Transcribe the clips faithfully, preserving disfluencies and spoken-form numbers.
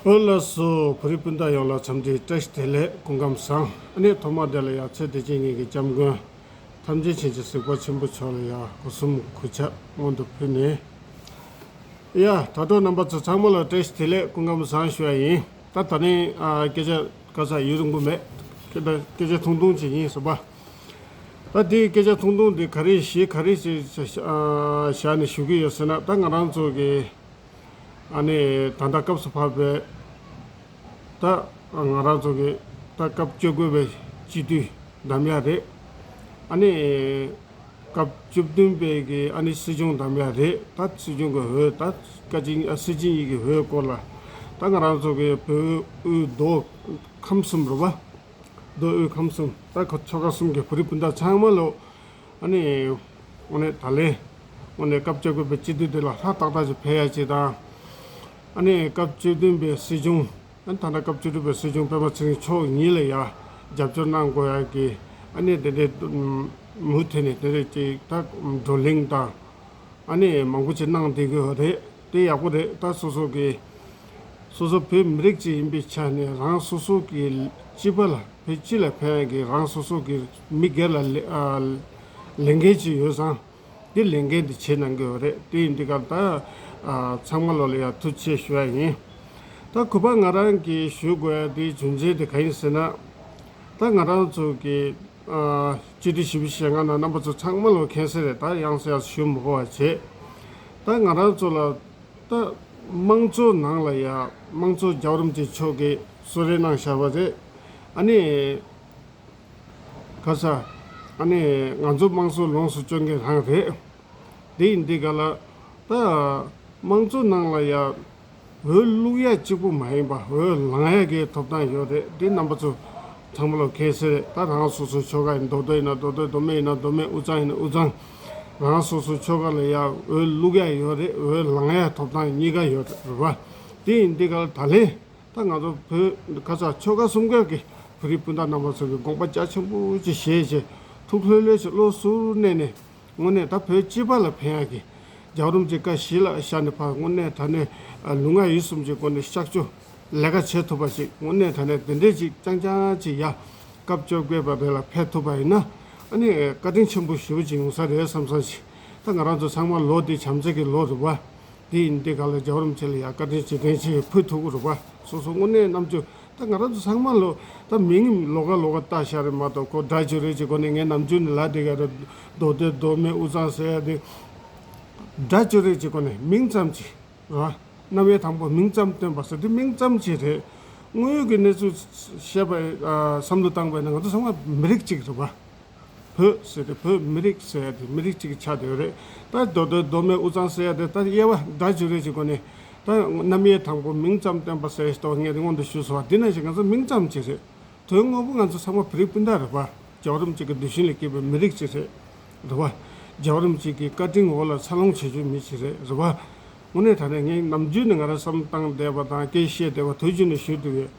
བོད་ལ་སོགས་བོད་རིགས་སྤུན་ཟླ་ཡོངས་ལ་འཚམས་འདྲི་བཀྲ་ཤིས་བདེ་ལེགས། སྐུ་ཁམས་བཟང་། ཨ་ནི་ཐོག་མ་དེ་ལ་ཡང་ཚེ་འདི་ཕྱི་གཉིས་ཀྱི་སྐྱབས་མགོན་ཐམས་ཅད་མཁྱེན་ཅིང་གཟིགས་པ་ཆེན་པོ་མཆོག་ལ་ཡང་སྒོ་གསུམ་གུས་ཕྱག་སྔོན་དུ་ཕུལ་ནས། ཡ། དྲ་གྲོགས་རྣམ་པ་ཚོ་ཚང་མ་ལ་བཀྲ་ཤིས་བདེ་ལེགས། སྐུ་ཁམས་བཟང་ཞུ་བ་ཡིན། ད་ད་ནི་ཨ་སྐད་ཆ་ག་ས་ཡུན་རིང་པོ་མེད། སྐད་ཆ་ཐུང་ཐུང་ཅིག་ཡིན་ཟེར་བ། ད་འདི་སྐད་ཆ་ཐུང་ཐུང་འདི་ག་རེ་ཞིག་ག་རེ་ཞིག་བཞག་ནས་ཞུ་གི་ཡོད་ཟེར་ན། ད་ང་རང་ཚོ་གི་ཨ་ནི་ད་ལྟ་སྐབས་སུ་བབས་པའི་ད་ང་རང་ཚོ་གི་ད་སྐབས་བཅུ་དགུ་པའི་སྤྱི་འཐུས་འདེམས་ཡ་རེད། ཨ་ནི་སྐབས་བཅུ་བདུན་པའི་གི་ཨ་ནི་སྲིད་སྐྱོང་འདེམས་ཡ་རེད། ད་སྲིད་སྐྱོང་གི་འོས། ད་བཀའ་སྤྱི་ཨ་སྲིད་སྤྱི་གཉིས་ཀྱི་འོས་སྐོར་ལ་ད་ང་རང་ཚོ་གི་བོད་དབུས་མདོ་ཁམས་གསུམ་རེད་བ། མདོ་དབུས་ཁམས་གསུམ། ད་ཁ་ཆོལ་ཁ་གསུམ་གྱི་བོད་རིགས་སྤུན་ཟླ་ཚང་མ་ལོ། ཨ་ནི་དངོས་གནས་ད་ལན་དངོས་གནས་སྐབས་བཅུ་དགུ་པའི་སྤྱི་འཐུས་དེ་ལ་ཧྲག་ཏག་ཏག་ཅིག་ཕེབས་ཡ་ཅིག་དང་། ཨ་ནི་སྐབས་བཅུ་བདུན་པའི་སྲིད་སྐྱོང་། ཨ་ནི་ད་ལྟ་སྐབས་བཅུ་དྲུག་པའི་སྲིད་སྐྱོང་སྤེན་པ་ཚེ་རིང་མཆོག་ཉིད་ལ་ཡ་རྒྱབ་སྐྱོར་གནང་དགོས་ཡ་གི་ཨ་ནི་དེ་འདྲའི་མུ་མཐུད་ནས་དེ་འདྲའི་ཅིག་ད་བགྲོ་གླེང་དང་། ཨ་ནི་མང་པོ་ཅིག་གནང་བསྡད་ཀྱི་ཡོད་རེད། དེ་ཡག་པོ་རེད། ད་སོ་སོ་གི་སོ་སོ་བོད་མི་རིགས་ཅིག་ཡིན་པའི་ཆ་ནས་རང་སོ་སོ་གི་སྤྱི་པ་ལ་བོད་སྤྱི་ལ་ཕན་ཡ་གི་རང་སོ་སོ་གི་མི་སྒེར་ལ་ལས་ཨ་ལས་འགན་ཅིག་ཡོད་ཙང་། འདི་ལས་འགན་འདི་བྱེད་གནང་གི་ཡོད་རེད། དེ་ཡིན་དུས་ཀ་ད་ཨ་ཚང་མ་ལོ་ལ་ཡ་ཐུགས་རྗེ་ཆེ་ཞུ་ཡ་ཡིན། ད་གུས་པ་ང་རང་གིས་ཞུ་དགོས་ཡ་དེའི་རྒྱུ་མཚན་དེ་ག་ཡིན་ཟེར་ན། ད་ང་རང་ཚོ་གི་ཨ་སྤྱི་འཐུས་བཞི་བཅུ་ཞེ་ལྔ་ནང་རྣམ་པ་ཚོ་ཚང་མ་ལོ་མཁྱེན་གསལ་རེད། ད་ཡང་སེ་ཡང་སེ་ཞུ་མི་དགོས་པ་བྱེད། ད་ང་རང་ཚོ་ལ་ད་དམངས་གཙོ་ནང་ལ་ཡ་དམངས་གཙོ་རྒྱལ་བ་རིན་པོ་ཆེ་མཆོག་གིས་གསོལ་རས་གནང་བཞག་པ་རེད། ཨ་ནི་ག་ས། ཨ་ནི་ང་ཚོ་དམངས་གཙོ་ལོངས་སུ་སྤྱོད་མཁན་རང་རེད། དེ་ཡིན་དུས་ག་ལ་ད་དམངས་གཙོ་ནང་ལ་ཡ་འོས་བླུག་ཡ་གཅིག་པུ་མ་ཡིན་པ་འོས་ལེན་ཡ་གི་ཐོབ་ཐང་ཡོད་རེད། འདི་རྣམ་པ་ཚོ་ཚང་མ་ལོ་མཁྱེན་གསལ་རེད། ད་རང་སོ་སོའི་ཆོལ་ཁ་ཡིན་ན་མདོ་སྟོད་ཡིན་ན་མདོ་སྟོད། མདོ་སྨད་ཡིན་ན་མདོ་སྨད། དབུས་གཙང་ཡིན་ན་དབུས་གཙང་། རང་སོ་སོའི་ཆོལ་ཁ་ལ་ཡ་འོས་བླུག་ཡ་ཡོད་རེད། འོས་ལེན་ཡ་ཐོབ་ཐང་གཉིས་ཀ་ཡོད་རེད་བ། དེ་ཡིན་དུས་ག་ལ་ད་ལན་ད་ང་ཚོ་བོད་ཁ་ས་ཆོལ་ཁ་གསུམ་ཀ་གི་བོད་རིགས་སྤུན་ཟླ་རྣམ་པ་ཚོ་གི་དགོངས་པ་རྒྱ་ཆེན་པོ་ཅིག་བཞེས་བྱས། ཐུགས་ལྷོད་ལྷོད་ཅིག་བློ་གཟུར་གནས་ནས། དངོས་གནས་ད་བོད་སྤྱི་པ་ལ་ཕན་ཡག་གི་རྒྱལ་བ་རིན་པོ་ཆེ་བཀའ་གཞི་ལ་བཞག་ནས་ཕར་དངོས་གནས་དྲང་གནས་ལུས་ངག་ཡིད་གསུམ་གྱི་སྒོ་ནས་གཤགས་བཅོས་ལས་ཀ་བྱེད་ཐུབ་པ་ཞིག་དངོས་གནས་དྲང་གནས་དེ་འདྲས་ཅིག་རྐྱང་རྐྱང་ཅིག་ཡ་སྐབས་བཅོ་བརྒྱད་པ་རེ་ལ་ཕེབས་ཐུབ་པ་ཡིན་ན། ཨ་ནི་བཀའ་དྲིན་ཆེན་པོ་ཞེ་པོ་ཅིག་ཡོང་ས་རེད་བསམ་བསམ་ཞིག་ད་ང་རང་ཚོ་ཚང་མ་ལོ་འདི་བྱམས་བརྩེ་གི་ལོ་རེད་བ། དེ་ཡིན་དུས་ག་ལ་རྒྱལ་བ་རིན་པོ་ཆེ་ལ་ཡ་བཀའ་དྲིན་རྗེས་དྲན་ཆེ་ཕུལ་ཐུབ་ཀྱི་རེད་བ། སོ་སོ་དངོས་གནས་རྣམ་དཔྱོད། ད་ང་རང་ཚོ་ཚང་མ་ལོ་ད་མིང་ལོགས་ཀ་ལོགས་ཀ་བཏགས་བཞག་རེད་མ་གཏོགས། ཁོ་སྒྲ་བསྒྱུར་རེས་ཀྱི་སྒོ་ནས་ངས་ནམ་རྒྱུན་ནས་ལབ་བསྡད་ཀྱི་རེད། མདོ་སྟོད་མདོ་སྨད་དབུས་གཙང་ཟེར་ཡ་དེ་སྒྲ་བསྒྱུར་རེས་ཀྱི་སྒོ་ནས་མིང་ཙམ་གྱིས་རེད་བ། རྣམ་དབྱེ་དང་པོ་མིང་ཙམ་སྟོན་པ་ཟེར་དེ་མིང་ཙམ་གྱིས་རེད། དངོས་ཡོད་ཀྱི་གནས་ཚུལ་བཤད་པ་བསམ་བློ་བཏང་པ་ཡིན་ན་ང་ཚོ་ཚང་མ་མི་རིགས་གཅིག་རེད་བ། བོད་ཟེར་དེ་བོད་མི་རིགས་ཟེར་ཡ་དེ་མི་རིགས་གཅིག་གི་ཆ་དེ་རེད། ད་མདོ་སྟོད་མདོ་སྨད་དབུས་གཙང་ཟེར་ཡ་དེ་ད་དབྱེ་བ་སྒྲ་བསྒྱུར་རེས་ཀྱི་སྒོ་ནས་ད་རྣམ་དབྱེ་དང་པོ་མིང་ཙམ་བསྟན་པ་ཟེར་ཞིག་ཏོ་ངས་དེ་སྔོན་དུ་ཞུས་སོང་བ། འདི་ནང་བཞིན་ང་ཚོ་མིང་ཙམ་གཅིག་རེད། དོན་དངོས་པོ་ང་ཚོ་ཚང་མ་བོད་རིགས་སྤུན་ཟླ་རེད་བ། རྒྱལ་བ་རིན་པོ་ཆེ་གི་གདུལ་ཞིང་ལས་སྐྱེས་པའི་མི་རིགས་གཅིག་རེད། རེད་བ། རྒྱལ་བ་རིན་པོ་ཆེ་གི་བཀའ་དྲིན་འོག་ལ་འཚར་ལོངས་བྱེད་རྒྱུའི་མི་གཅིག་རེད། རེད་བ། དངོས་གནས་དྲང་གནས་ངས་ནམ་རྒྱུན་ནས་ང་རང་བསམ་བློ་བཏང་བསྡད་པ་དང་སྐད་བཤད་བསྡད་པ་དུས་རྒྱུན་ནས་ཞུ་འདུག་གས།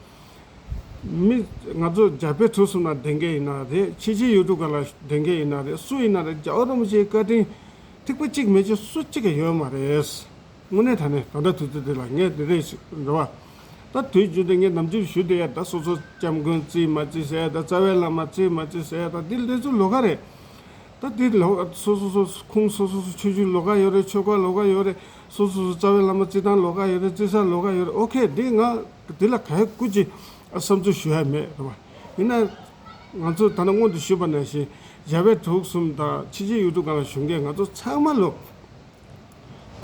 མི་ང་ཚོ་རྒྱ་བལ་འབྲུག་གསུམ་ན་བསྡད་མཁན་ཡིན་ན་རེད། ཕྱི་རྒྱལ་ཡུལ་གྲུ་ཁག་ལ་བསྡད་མཁན་ཡིན་ན་རེད། སུ་ཡིན་ན་རེད། རྒྱལ་བ་རིན་པོ་ཆེའི་བཀའ་དྲིན་ཐིགས་པ་གཅིག་མེད་ཅིག་སུ་གཅིག་ཀྱང་ཡོད་མ་རེད། དངོས་གནས་དྲང་གནས་ད་ལྟ་དུས་ཚོད་འདི་ལ་ངས་འདི་འདྲས་ཞིག་འདྲ་བ། ད་དུས་རྒྱུན་དུ་ངས་ནམ་རྒྱུན་ཞུ་བསྡད་ཡ་ད་སོ་སོ་སྐྱབས་མགོན་བརྩི་མ་བརྩི་ཟེར་ཡ། ད་རྩ་བའི་བླ་མ་བརྩི་མ་བརྩི་ཟེར་ཡ། ད་འདི་འདི་ཚོ་ལོགས་ཀ་རེད། ད་འདི་ལོགས་སོ་སོ་སོ་ཁུངས་སོ་སོ་སོ་ཆོས་བརྒྱུད་ལོགས་ཀ་ཡོད་རེད། ཆོལ་ཁ་ལོགས་ཀ་ཡོད་རེད། སོ་སོ་སོ་རྩ་བའི་བླ་མ་བརྩི་སྟངས་ལོགས་ཀ་ཡོད་རེད། བརྩི་ས་ལོགས་ཀ་ཡོད་རེད། ཨོ་ཁེ། འདི་ང་འདི་ལ་ག་ཡ་སྐུ་ཅི་བསམ་ཚུལ་ཞུ་ཡ་མེད་རེད་བ། ཡིན་ན་ང་ཚོ་ད་ནང་སྔོན་དུ་ཞུས་པ་ནང་བཞིན་རྒྱ་བལ་འབྲུག་གསུམ་དང་ཕྱི་རྒྱལ་ཡུལ་གྲུ་ཁག་ལ་བཞུགས་མཁན་ང་ཚོ་ཚང་མ་ལོ་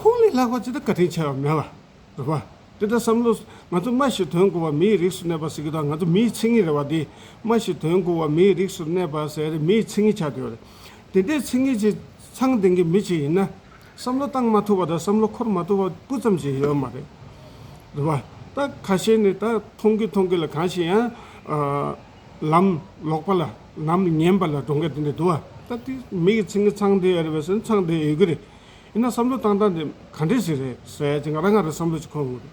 ཁོང་ལས་ལྷག་པ་ཅི་ལྟར་བཀའ་དྲིན་ཆེ་བ་མེད་བ་རེད་བ། དེ་ལྟར་བསམ་བློ་ང་ཚོ་སྨྲ་ཤེས་དོན་གོ་བ་མིའི་རིགས་སུ་གནས་པ་ཟེར་གྱི་དང་། ང་ཚོ་མིའི་མཚན་ཉིད་རེད་བ། དེ་སྨྲ་ཤེས་དོན་གོ་བ་མིའི་རིགས་སུ་གནས་པ་ཟེར་མིའི་མཚན་ཉིད་ཆགས་བསྡད་ཡོད་རེད། དེ་འདྲའི་མཚན་ཉིད་ཅིག་ཚང་ལྡན་གྱི་མི་ཅིག་ཡིན་ན། བསམ་བློ་བཏང་མ་ཐུབ་པ་དང་བསམ་བློ་འཁོར་མ་ཐུབ་པ་སྤུ་ཙམ་ཞིག་ཡོད་མ་རེད། རེད་བ། ད་ཁ་ཤས་ནི་ད་མཐོང་གི་མཐོང་གི་ལ་གང་ཞིག་ཡང་ཨ་ལམ་ལོག་པ་ལ་ལམ་ངན་པ་ལ་འགྲོ་མཁན་དེ་འདྲ་འདུག་བ། ད་དེ་མི་གི་མཚན་ཉིད་ཚང་བསྡད་ཡོད་རེད་པས་ཟེར་ན་ཚང་བསྡད་ཡོད་ཀྱི་རེད། ཡིན་ན་བསམ་བློ་བཏང་སྟངས་དེ་ག་འདྲས་ཞིག་རེད་ཟེར་ཡ་ཅིག་ང་རང་ང་རང་བསམ་བློ་ཅིག་འཁོར་འོང་གི་རེད།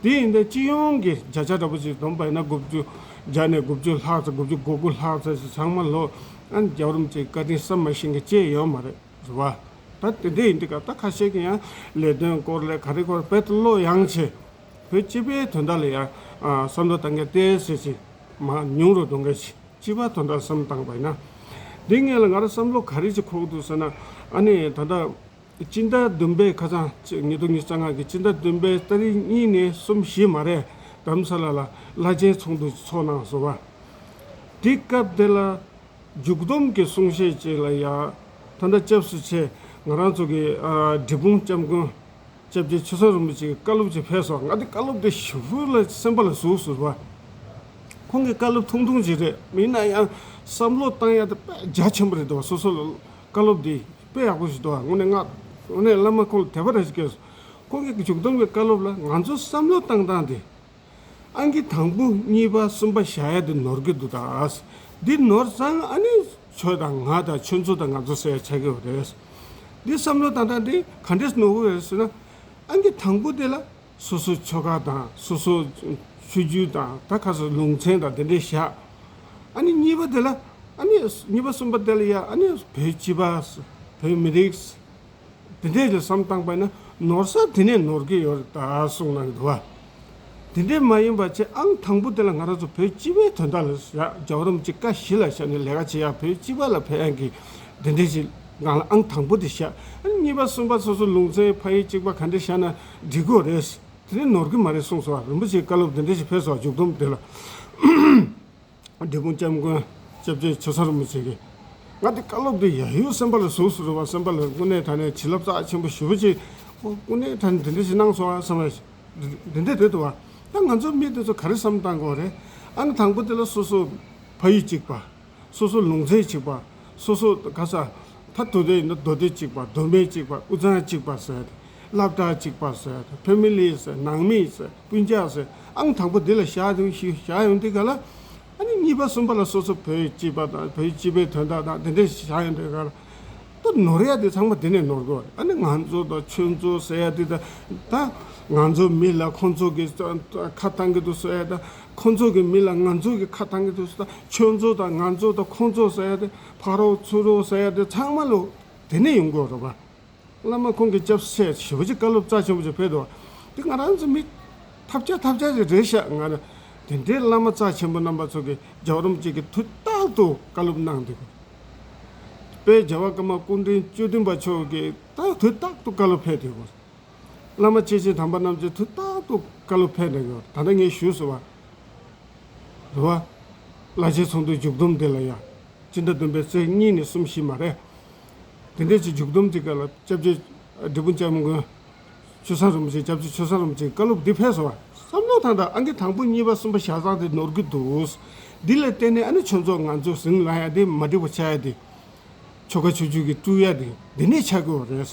དེ་ཡིན་དུས་སྤྱི་ཡོངས་ཀྱི་བརྒྱ་ཆ་འདྲ་པོ་ཅིག་བསྡོམས་པ་ཡིན་ན་དགུ་བཅུ་བརྒྱ་ནས་དགུ་བཅུ་ལྷག་ཙམ། དགུ་བཅུ་གོ་དགུ་ལྷག་ཙམ་ཞིག་ཚང་མ་ལོ་ཨ་ནི་རྒྱལ་བ་རིན་པོ་ཆེའི་བཀའ་དྲིན་བསམ་མ་ཤེས་མཁན་ཅིག་ཡོད་མ་རེད། རེད་བ། ད་དེ་འདྲ་ཡིན་དུས་ཀ་ད་ཁ་ཤས་ཀྱིས་ཡང་ལས་དོན་སྐོར་ལས་ག་རེ་སྐོར་དཔེ་ལྟ་བློ་ཡངས་བྱས། བོད་སྤྱི་པའི་དོན་དག་ལ་ཡང་བསམ་བློ་བཏང་མཁན་ཏོག་ཙམ་ཅིག་མར་ཉུང་རུ་གཏོང་མཁན་ཞིག་སྤྱི་པ་དོན་དག་བསམ་བློ་བཏང་པ་ཡིན་ན། འདི་སྔོན་ལ་ང་རང་བསམ་བློ་ག་རེ་ཅིག་འཁོར་གྱི་འདུག་ཟེར་ན། ཨ་ནི་ད་ལྟ་སྤྱི་ཟླ་བདུན་པའི་ཁ་སང་ཉིས་སྟོང་ཉི་ཤུ་རྩ་ལྔ་གི་སྤྱི་ཟླ་བདུན་པའི་ཏ་རིག་གཉིས་ནས་གསུམ་བཞི་མ་རེད། རྡ་རམ་ས་ལ་ལ་བླ་ཆེན་ཚོགས་འདུ་ཚོགས་གནང་སོང་བ། དེ་སྐབས་དེ་ལ་མཇུག་སྡོམ་གྱི་གསུང་བཤད་ཅིག་ལ་ཡ། ད་ལྟ་སྐྱབས་སུ་མཆི་ང་རང་ཚོ་གི་ཨ་འབྲས་སྤུངས་སྐྱབས་མགོན་སྐྱབས་རྗེ་ཆོས་བཟང་རིན་པོ་ཆེ་གི་བཀའ་སློབ་ཅིག་ཕེབས་སོང་། ང་དེ་བཀའ་སློབ་དེ་ཞེ་པོ་ལ་སེམས་པ་ལ་ཟུག་སོང་བ། ཁོང་གི་བཀའ་སློབ་ཐུང་ཐུང་ཅིག་རེད། མིན་ན་ཡང་བསམ་བློ་བཏང་ཡ་དེ་དཔེ་རྒྱ་ཆེན་པོ་རེད་འདུག་བ། སོ་སོ་ལ་བཀའ་སློབ་དེ་དཔེ་ཡག་པོ་ཞིག་འདུག་བ། དངོས་གནས་ང་དངོས་གནས་བླ་མ་ཁོང་ལ་དད་པ་རང་ཞིག་སྐྱེས་སོང་། ཁོང་གི་མཇུག་སྡོམ་གྱི་བཀའ་སློབ་ལ་ང་ཚོ་བསམ་བློ་བཏང་སྟངས་དེ། ཨང་ཀི་དང་པོ་གཉིས་པ་གསུམ་པ་བཞག་ཡ་དེ་ནོར་གི་འདུག་ད། འདི་ནོར་ཙང་ཨ་ནི་ཁྱོད་དང་ང་དང་ཁྱོད་ཚོ་དང་ང་ཚོ་ཟེར་ཡ་ཆགས་ཀྱི་ཡོད་རེད། འདི་བསམ་བློ་བཏང་སྟངས་དེ་ག་འདྲས་ནོར་གི་རེད་ཟེར་ན། ཨང་ཀི་དང་པོ་དེ་ལ་སོ་སོ་ཆོལ་ཁ་དང་སོ་སོ་ཆོས་བརྒྱུད་དང་ད་ག་ཚོད་ལུང་ཚན་དང་དེ་འདྲས་བཞག་ཨ་ནི་གཉིས་པ་དེ་ལ་ཨ་ནི་གཉིས་པ་གསུམ་པ་དེ་ལ་ཡ་ཨ་ནི་བོད་སྤྱི་པ། བོད་མི་རིགས། དེ་འདྲས་ལ་བསམ་བཏང་པ་ཡིན་ན་ནོར་ས་དེ་ནས་ནོར་གྱི་ཡོད་རེད་ད་གསུངས་གནང་གི་འདུག་བ། དེ་འདྲས་མ་ཡིན་པ་བྱས་ཨང་དང་པོ་དེ་ལ་ང་རང་ཚོ་བོད་སྤྱི་པའི་དོན་དག་ལ་བཞག་རྒྱལ་བ་རིན་པོ་ཆེ་བཀའ་གཞི་ལ་བཞག་ནས་ལས་ཀ་བྱེད་ཡ་བོད་སྤྱི་པ་ལ་ཕན་ཡ་གི་དེ་འདྲས་ཞིག་སྒང་ལ་ཨང་དང་པོ་དེ་བཞག་ཨ་ནི་གཉིས་པ་གསུམ་པ་སོ་སོ་ལུང་ཚན་ཕ་ཡུལ་གཅིག་པ་ག་འདྲས་བཞག་ན་འགྲིག་གི་རེད། དེ་ནས་ནོར་གྱི་མ་རེད་གསུངས་སོང་བ། རིན་པོ་ཆེའི་བཀའ་སློབ་དེ་འདྲས་ཞིག་ཕེབས་སོང་བ། མཇུག་སྡོམ་དེ་ལ། འབྲས་སྤུངས་སྐྱབས་མགོན་སྐྱབས་རྗེ་ཆོས་བཟང་རིན་པོ་ཆེ་གིས། ང་དེ་བཀའ་སློབ་དེ་ཡ་ཡོད་སེམས་པ་ལ་ཟུག་སུ་རུ་བ་སེམས་པ་ལ་དངོས་གནས་དྲང་གནས་བྱིན་རླབས་རྩ་ཆེན་པོ་ཞེ་པོ་ཅིག་ཨོ་དངོས་གནས་དྲང་གནས་དེ་འདྲ་ཞིག་གནང་སོང་ཨ་བསམ་པ་དེ་འདྲ་རེད་འདུག་བ། ད་ང་ཚོ་མི་དེ་ཚོ་ག་རེ་བསམ་བཏང་དགོས་རེད། ཨ་ནི་དང་པོ་དེ་ལ་སོ་སོ་ཕ་ཡུལ་གཅིག་པ། སོ་སོ་ལུང་ཚན་གཅིག་པ། སོ་སོ་ག་ས། ད་མདོ་སྟོད་ཡིན་ན་མདོ་སྟོད་གཅིག་པ། མདོ་སྨད་གཅིག་པ། དབུས་གཙང་གཅིག་པ་ཟེར་ཏེ། སློབ་གྲྭ་གཅིག་པ་ཟེར་ཏེ། ཕེ་མི་ལི་ཟེར། ནང་མི་ཟེར། སྤུན་ཀྱག་ཟེར། ཨང་དང་པོ་འདི་ལ་བཞག་དུས་ཤི་བཞག་ཡོང་དུས་ག་ལ། ཨ་ནི་གཉིས་པ་གསུམ་པ་ལ་སོ་སོ་བོད་སྤྱི་པ་དང་བོད་སྤྱི་པའི་དོན་དག་དང་དེ་འདྲས་བཞག་ཡོང་དུས་ག་ལ། ད་ནོར་ཡ་དེ་ཚང་མ་དེ་ནས་ནོར་དགོས། ཨ་ནི་ང་ཚོ་དང་ཁྱོད་ཚོ་ཟེར་ཡ་དེ་ད་ད་ང་ཚོ་མི་ལ་ཁོང་ཚོ་གི་ཁ་བཏང་གི་འདུག་ཟེར་ཡ་ད། ཁོང་ཚོ་གི་མི་ལ་ང་ཚོ་གི་ཁ་བཏང་གི་འདུག་ཟེར། ཁྱོད་ཚོ་དང་ང་ཚོ་དང་ཁོང་ཚོ་ཟེར་ཡ་དེ་ཕ་རོགས་ཚུར་རོགས་ཟེར་ཡ་དེ་ཚང་མ་ལོ་དེ་ནས་ཡོང་དགོས་རེད་པ། བླ་མ་ཁོང་གི་སྐྱབས་སུ་མཆི་ཞེ་པོ་ཅིག་བཀའ་སློབ་རྩ་ཆེན་པོ་ཅིག་ཕེབས་འདུག་དེ་ང་རང་ཚོ་མི་ཐབས་ཆག་ཐབས་ཆག་ཅིག་རེད་ཤག་ང་རང་དེ་འདྲའི་བླ་མ་རྩ་ཆེན་པོ་རྣམ་པ་ཚོ་གི་རྒྱལ་བ་རིན་པོ་ཆེ་གི་དུས་རྟག་ཏུ་བཀའ་སློབ་གནང་འདུག་དཔལ་རྒྱལ་བ་ཀརྨ་སྐུ་ཕྲེང་བཅུ་བདུན་པ་མཆོག་གི་ད་དུས་རྟག་ཏུ་བཀའ་སློབ་ཕེབས་འདུག་བླ་མ་སྐྱེས་ཆེན་དམ་པ་རྣམས་ཀྱི་དུས་རྟག་ཏུ་བཀའ་སློབ་ཕེབས་གནང་ཡོད། ད་ལྟ་ངས་ཞུས་སོང་བ། རེད་བ། བླ་ཆེན་ཚོགས་འདུའི་མཇུག་བསྡོམས་དེ་ལ་ཡ། སྤྱི་ཟླ་བདུན་པའི་ཚེས་གཉིས་ནས་གསུམ་བཞི་མ་རེད། དེ་འདྲའི་ཅིག་མཇུག་བསྡོམས་དེ་ག་ལ་སྐྱབས་རྗེ་འབྲས་སྤུངས་སྐྱབས་མགོན་ཆོས་བཟང་རིན་པོ་ཆེ་སྐྱབས་རྗེ་ཆོས་བཟང་རིན་པོ་ཆེའི་བཀའ་སློབ་འདི་ཕེབས་སོང་བ། བསམ་བློ་བཏང་དང་ཨང་ཀི་དང་པོ་གཉིས་པ་གསུམ་པ་བཞག་སྟངས་དེ་ནོར་གི་འདུག་འདི་ལ་བརྟེན་ནས་ཨ་ནི་ཁྱོད་ཚོ་ང་ཚོ་ཟིང་ལ་ཡ་དེ་མ་འགྲིག་པ་ཆགས་ཡ་དེ། ཆོལ་ཁ་ཆོས་བརྒྱུད་ཀྱི་དཀྲུག་ཡ་དེ་འདི་ནས་ཆགས་ཀྱི་ཡོད་རེད།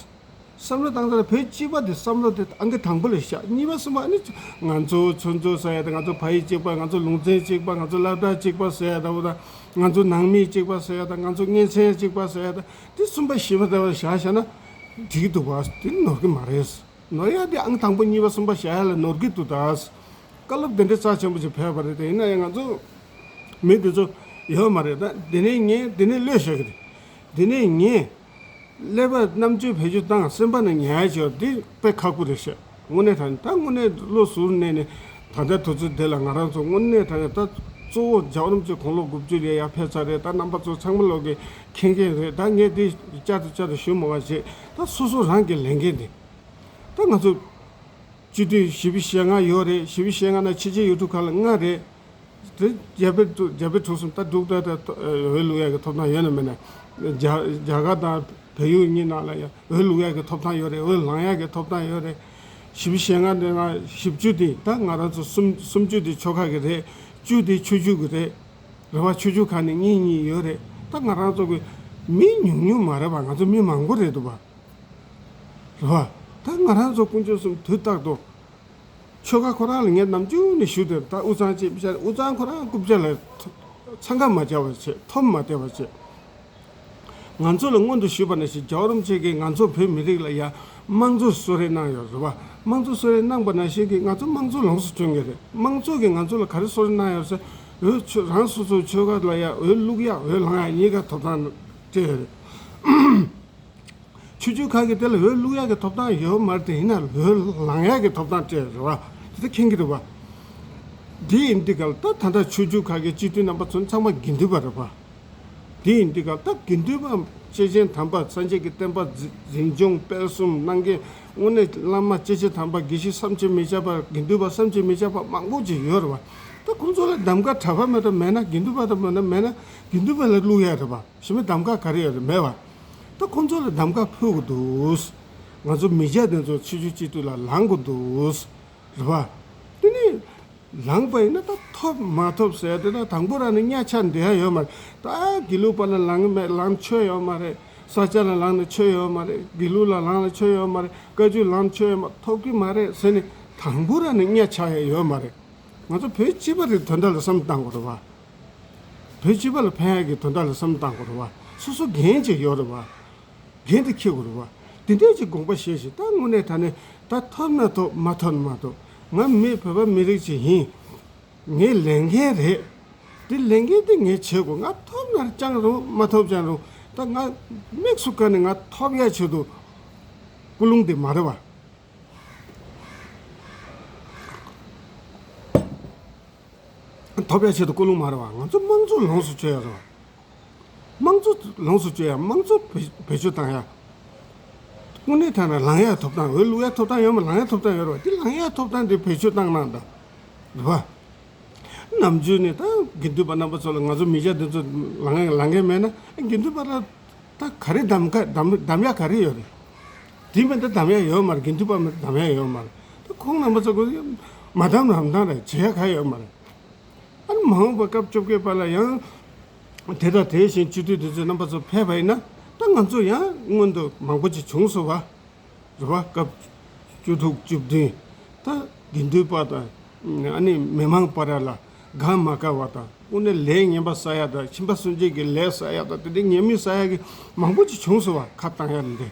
བསམ་བློ་བཏང་ཙང་བོད་སྤྱི་པ་དེ་བསམ་བློ་དེ་ཨང་ཀི་དང་པོ་ལ་བཞག་གཉིས་པ་གསུམ་པ་ཨ་ནི་ང་ཚོ་ཆོས་ཚོགས་ཟེར་ཡ་དེ་ང་ཚོ་ཕ་ཡུལ་གཅིག་པ་ང་ཚོ་ལུང་ཚན་གཅིག་པ་ང་ཚོ་སློབ་གྲྭ་གཅིག་པ་ཟེར་ཡ་དང་པོ་དང་ང་ཚོ་ནང་མི་གཅིག་པ་ཟེར་ཡ་དང་ང་ཚོ་གཉེན་ཚན་གཅིག་པ་ཟེར་ཡ་དང་དེ་གསུམ་པ་བཞི་པ་དེ་བ་བཞག་བཞག་ན་འགྲིག་གི་འདུག་བ། དེ་ནོར་གི་མ་རེད། ནོར་ཡ་དེ་ཨང་དང་པོ་གཉིས་པ་གསུམ་པ་བཞག་ཡ་ལ་ནོར་གི་འདུག་ད། བཀའ་སློབ་དེ་འདྲའི་རྩ་ཆེན་པོ་ཞིག་ཕེབས་པ་རེད་དེ་ཡིན་ན་ཡང་ང་ཚོ་མི་དེ་ཚོ་ཡོད་མ་རེད་ད། དེ་ནས་ངས་དེ་ནས་གློད་བཞག་གི་རེད། དེ་ནས་ངས་ཀླད་པ་རྣམ་དཔྱོད་བེད་སྤྱོད་བཏང་སེམས་པ་ནས་ཉར་ཡ་བྱས་པ་འདི་དཔེ་ཁག་པོ་རེད་ཤག་དངོས་གནས་དྲང་གནས་ད་དངོས་གནས་བློ་གཟུར་གནས་ནས་ད་ལྟའི་དུས་ཚོད་འདི་ལ་ང་རང་ཚོ་དངོས་གནས་དྲང་གནས་ད་གཙོ་བོ་རྒྱལ་བ་རིན་པོ་ཆེ་དགུང་ལོ་དགུ་བཅུ་ལ་ཡར་ཕེབས་ཚར་རེད། ད་རྣམ་པ་ཚོ་ཚང་མ་ལོག་གི་མཁྱེན་མཁན་རེད། ད་ངས་འདི་བསྐྱར་དུ་བསྐྱར་དུ་ཞུ་མི་དགོས་བྱས་ད་སོ་སོ་རང་གི་ལས་འགན་འདི་ད་ང་ཚོ་སྤྱི་འཐུས་བཞི་བཅུ་ཞེ་ལྔ་ཡོད་རེད། བཞི་བཅུ་ཞེ་ལྔ་ནང་ཕྱི་རྒྱལ་ཡུལ་གྲུ་ཁག་ལ་ལྔ་རེད། དེ་རྒྱ་བལ་དུ་རྒྱ་བལ་འབྲུག་གསུམ་ད་འབྲུག་ད་ད་འོས་བླུག་ཡག་གི་ཐོབ་ཐང་ཡོད་ན་མེད་ན། རྒྱ་རྒྱ་གར་དང་བལ་ཡུལ་གཉིས་ནང་ལ་ཡང་འོས་བླུག་ཡག་གི་ཐོབ་ཐང་ཡོད་རེད། འོས་ལེན་ཡག་གི་ཐོབ་ཐང་ཡོད་རེད། བཞི་བཅུ་ཞེ་ལྔ་དེ་ནང་བཞི་བཅུ་དེ་ད་ང་རང་ཚོ་གསུམ་སུམ་ཅུ་དེ་ཆོལ་ཁ་གི་རེད། བཅུ་དེ་ཆོས་བརྒྱུད་གི་རེད། རེད་བ། ཆོས་བརྒྱུད་ཁག་ནས་གཉིས་གཉིས་ཡོད་རེད། ད་ང་རང་ཚོ་གི་མི་ཉུང་ཉུང་མ་རེད་པ། ང་ཚོ་མི་མང་པོ་རེད་འདུག་པ། རེད་བ། ད་ང་རང་ཚོ་དཀོན་མཆོག་གསུམ་དུས་རྟག་ཏུ། ཆོལ་ཁ་ཁོ་རང་ལ་ངས་ནམ་རྒྱུན་ནས་ཞུ་དེ་ད་དབུས་གཙང་ཅེས་བཤད། དབུས་གཙང་ཁོ་རང་རྐུབ་བཀྱག་ལ་འཚང་ཁ་མ་རྒྱག་པ་བྱེད། ཐོབ་མ་བསྡད་པ་བྱེད། ང་ཚོ་ལ་སྔོན་དུ་ཞུས་པ་ནང་བཞིན་རྒྱལ་བ་རིན་པོ་ཆེ་གིས་ང་ཚོ་བོད་མི་རིགས་ལ་ཡ་དམངས་གཙོ་གསོལ་རས་གནང་ཡོད་རེད་བ། དམངས་གཙོ་གསོལ་རས་གནང་པ་ནང་བཞིན་གྱི་ང་ཚོ་དམངས་གཙོ་ལོངས་སུ་སྤྱོད་ངེས་རེད། དམངས་གཙོ་གིས་ང་ཚོ་ལ་ག་རེ་གསོལ་རས་གནང་ཡོད་ཟེར། འོས་ཆོས་རང་སོ་སོའི་ཆོལ་ཁ་ལ་ཡ་འོས་བླུག་ཡ་འོས་ལེན་ཡ་གཉིས་ཀ་ཐོབ་ཐང་སྤྲད་ཡོད་རེད། ཆོས་བརྒྱུད་ཁག་གིས་དེ་ལ་འོས་བླུག་ཡག་གི་ཐོབ་ཐང་ཡོད་མ་རེད། དེ་ཡིན་ན་འོས་ལེན་ཡག་གི་ཐོབ་ཐང་སྤྲད་རེད་བ། དེ་མཁྱེན་གྱི་རེད་པ། དེ་ཡིན་དུས་ག་ལ་ད་ད་ལྟ་ཆོས་བརྒྱུད་ཁག་གི་སྤྱི་འཐུས་རྣམ་པ་ཚོ་ཚང་མ་དགེ་འདུན་པ་རེད་པ། དེ་ཡིན་དུས་ག་ལ་ད་དགེ་འདུན་པ་སྐྱེས་ཆེན་དམ་པ་སངས་རྒྱས་ཀྱི་བསྟན་པ་འཛིན་འཛིན་སྐྱོང་སྤེལ་གསུམ་གནང་མཁན་དངོས་གནས་བླ་མ་སྐྱེས་ཆེན་དམ་པ་དགེ་བཤེས་བསམ་གྱིས་མི་ཁྱབ་པ་དགེ་འདུན་པ་བསམ་གྱིས་མི་ཁྱབ་པ་མང་པོ་ཅིག་ཡོད་རེད་པ། ད་ཁོང་ཚོ་ལ་གདམ་ག་གྲྭ་པ་མེད་དང་མེད་ན་དགེ་འདུན་པ་དང་མེད་ན་མེད་ན་དགེ་འདུན་པ་ལ་བླུག་ཡ་རེད་པ། གཞན་པའི་གདམ་ག་ག་རེ་ཡོད་རེད་མེད་པ། ད་ཁོང་ཚོ་ལ་གདམ་ག་ཕུལ་དགོས་འདུག་ང་ཚོ་མི་སྐྱ་དེ་ཚོ་ཆོས་བརྒྱུད་སྤྱི་འཐུས་ལ་ལངས་དགོས་འདུག་རེད་པ། དེ་ནས་ལངས་པ་ཡིན་ན་ད་ཐོབ་མ་ཐོབ་ཟེར་དེ་ད་དང་པོ་རང་ནས་གཉའ་ཆག་འདི་ཡ་ཡོད་མ་རེད། ད་དགེ་ལུགས་པ་ལ་ལངས་མེད་ལངས་ཆོས་ཡོད་མ་རེད། ས་སྐྱ་ལ་ལངས་ནས་ཆོས་ཡོད་མ་རེད། དགེ་ལུགས་ལ་ལངས་ནས་ཆོས་ཡོད་མ་རེད། བཀའ་བརྒྱུད་ལངས་ཆོས་ཡོད་མ་ཐོབ་ཀྱི་མ་རེད་ཟེར་ནས་དང་པོ་རང་ནས་གཉའ་ཆག་ཡ་ཡོད་མ་རེད། ང་ཚོ་བོད་སྤྱི་པ་རེད་དོན་དག་ལ་བསམ་བཏང་དགོས་རེད་པ། བོད་སྤྱི་པ་ལ་ཕན་ཡག་གི་དོན་དག་ལ་བསམ་བཏང་དགོས་རེད་པ། སོ་སོ་འགན་ཅིག་ཡོད་རེད་པ། འགན་དེ་འཁྱེར་དགོས་རེད་པ། དེ་འདྲས་ཅིག་དགོངས་པ་བཞེས་ཤིག་ད་དངོས་གནས་དྲང་གནས་ད་ཐོབ་ན་ཐོབ་མ་ཐོབ་ན་མ་ཐོབ། ང་མི་བོད་པ་མི་རིགས་ཅིག་ཡིན། ངའི་ལས་འགན་རེད། དེ་ལས་འགན་དེ་ངས་བྱེད་དགོས། ང་ཐོབ་ན་ཅང་རུང་མ་ཐོབ་ཅང་རུང་ད་ང་དམིགས་སུ་བཀར་ནས་ང་ཐོབ་ཡ་ཆེད་དུ་ཀུན་སློང་དེ་མ་རེད་པ། ཐོབ་ཡ་ཆེད་དུ་ཀུན་སློང་མ་རེད་པ། ང་ཚོ་དམངས་གཙོ་ལོངས་སུ་སྤྱོད་ཡ་རེད་པ། དམངས་གཙོ་ལོངས་སུ་སྤྱོད་ཡ་དམངས་གཙོ་བེད་བེད་སྤྱོད་བཏང་ཡ། དངོས་གནས་དྲང་གནས་ལངས་ཡ་ཐོབ་ཐང་འོས་བླུག་ཡ་ཐོབ་ཐང་ཡོད་མ་ལངས་ཡ་ཐོབ་ཐང་ཡོད་རེད་པ། དེ་ལངས་ཡ་ཐོབ་ཐང་དེ་བེད་སྤྱོད་བཏང་གནང་དང་། རེད་པ། ནམ་རྒྱུན་ནས་ད་དགེ་འདུན་པ་རྣམ་པ་ཚོ་ལ་ང་ཚོ་མི་སྐྱ་འདི་ཚོ་ལངས་ཡ་ལངས་མཁན་མེད་ན་དགེ་འདུན་པ་ལ་ད་ག་རེ་གདམ་ག་གདམ་གདམ་ཡ་ག་རེ་ཡོད་རེད། དེ་མེད་ད་གདམ་ཡ་ཡོད་མ་རེད། དགེ་འདུན་པ་མེད་གདམ་ཡ་ཡོད་མ་རེད། ད་ཁོང་རྣམ་པ་ཚོ་གིས་མ་གདམ་རམ་གདམ་རེད་བྱེད་ཡ་ག་ཡོད་མ་རེད། ཨ་ནི་མ་འོངས་པ་སྐབས་བཅོ་བརྒྱད་པ་ལ་ཡང་དེ་དང་དེ་བཞིན་སྤྱི་འཐུས་དེ་ཚོའི་རྣམ་པ་ཚོ་ཕེབས་པ་ཡིན་ན་ད་ང་ཚོ་ཡང་སྔོན་དུ་མང་པོ་ཅིག་བྱུང་སོང་བ། རེད་པ། སྐབས་བཅུ་དྲུག་བཅུ་བདུན། ད་དགེ་འདུན་པ་དང་ཨ་ནི་མི་མང་བར་ལ་དགའ་མ་དགའ་བ་དང་དངོས་གནས་ལས་ངན་པ་བསགས་ཡ་དང་ཁྱིམ་པ་སུན་འབྱིན་གྱི་ལས་བསགས་ཡ་དང་དེ་འདྲའི་ཉེས་དམིགས་བསགས་ཡ་གི་མང་པོ་ཅིག་བྱུང་སོང་བ་ཁ་བཏང་ཡ་འདི། རེད་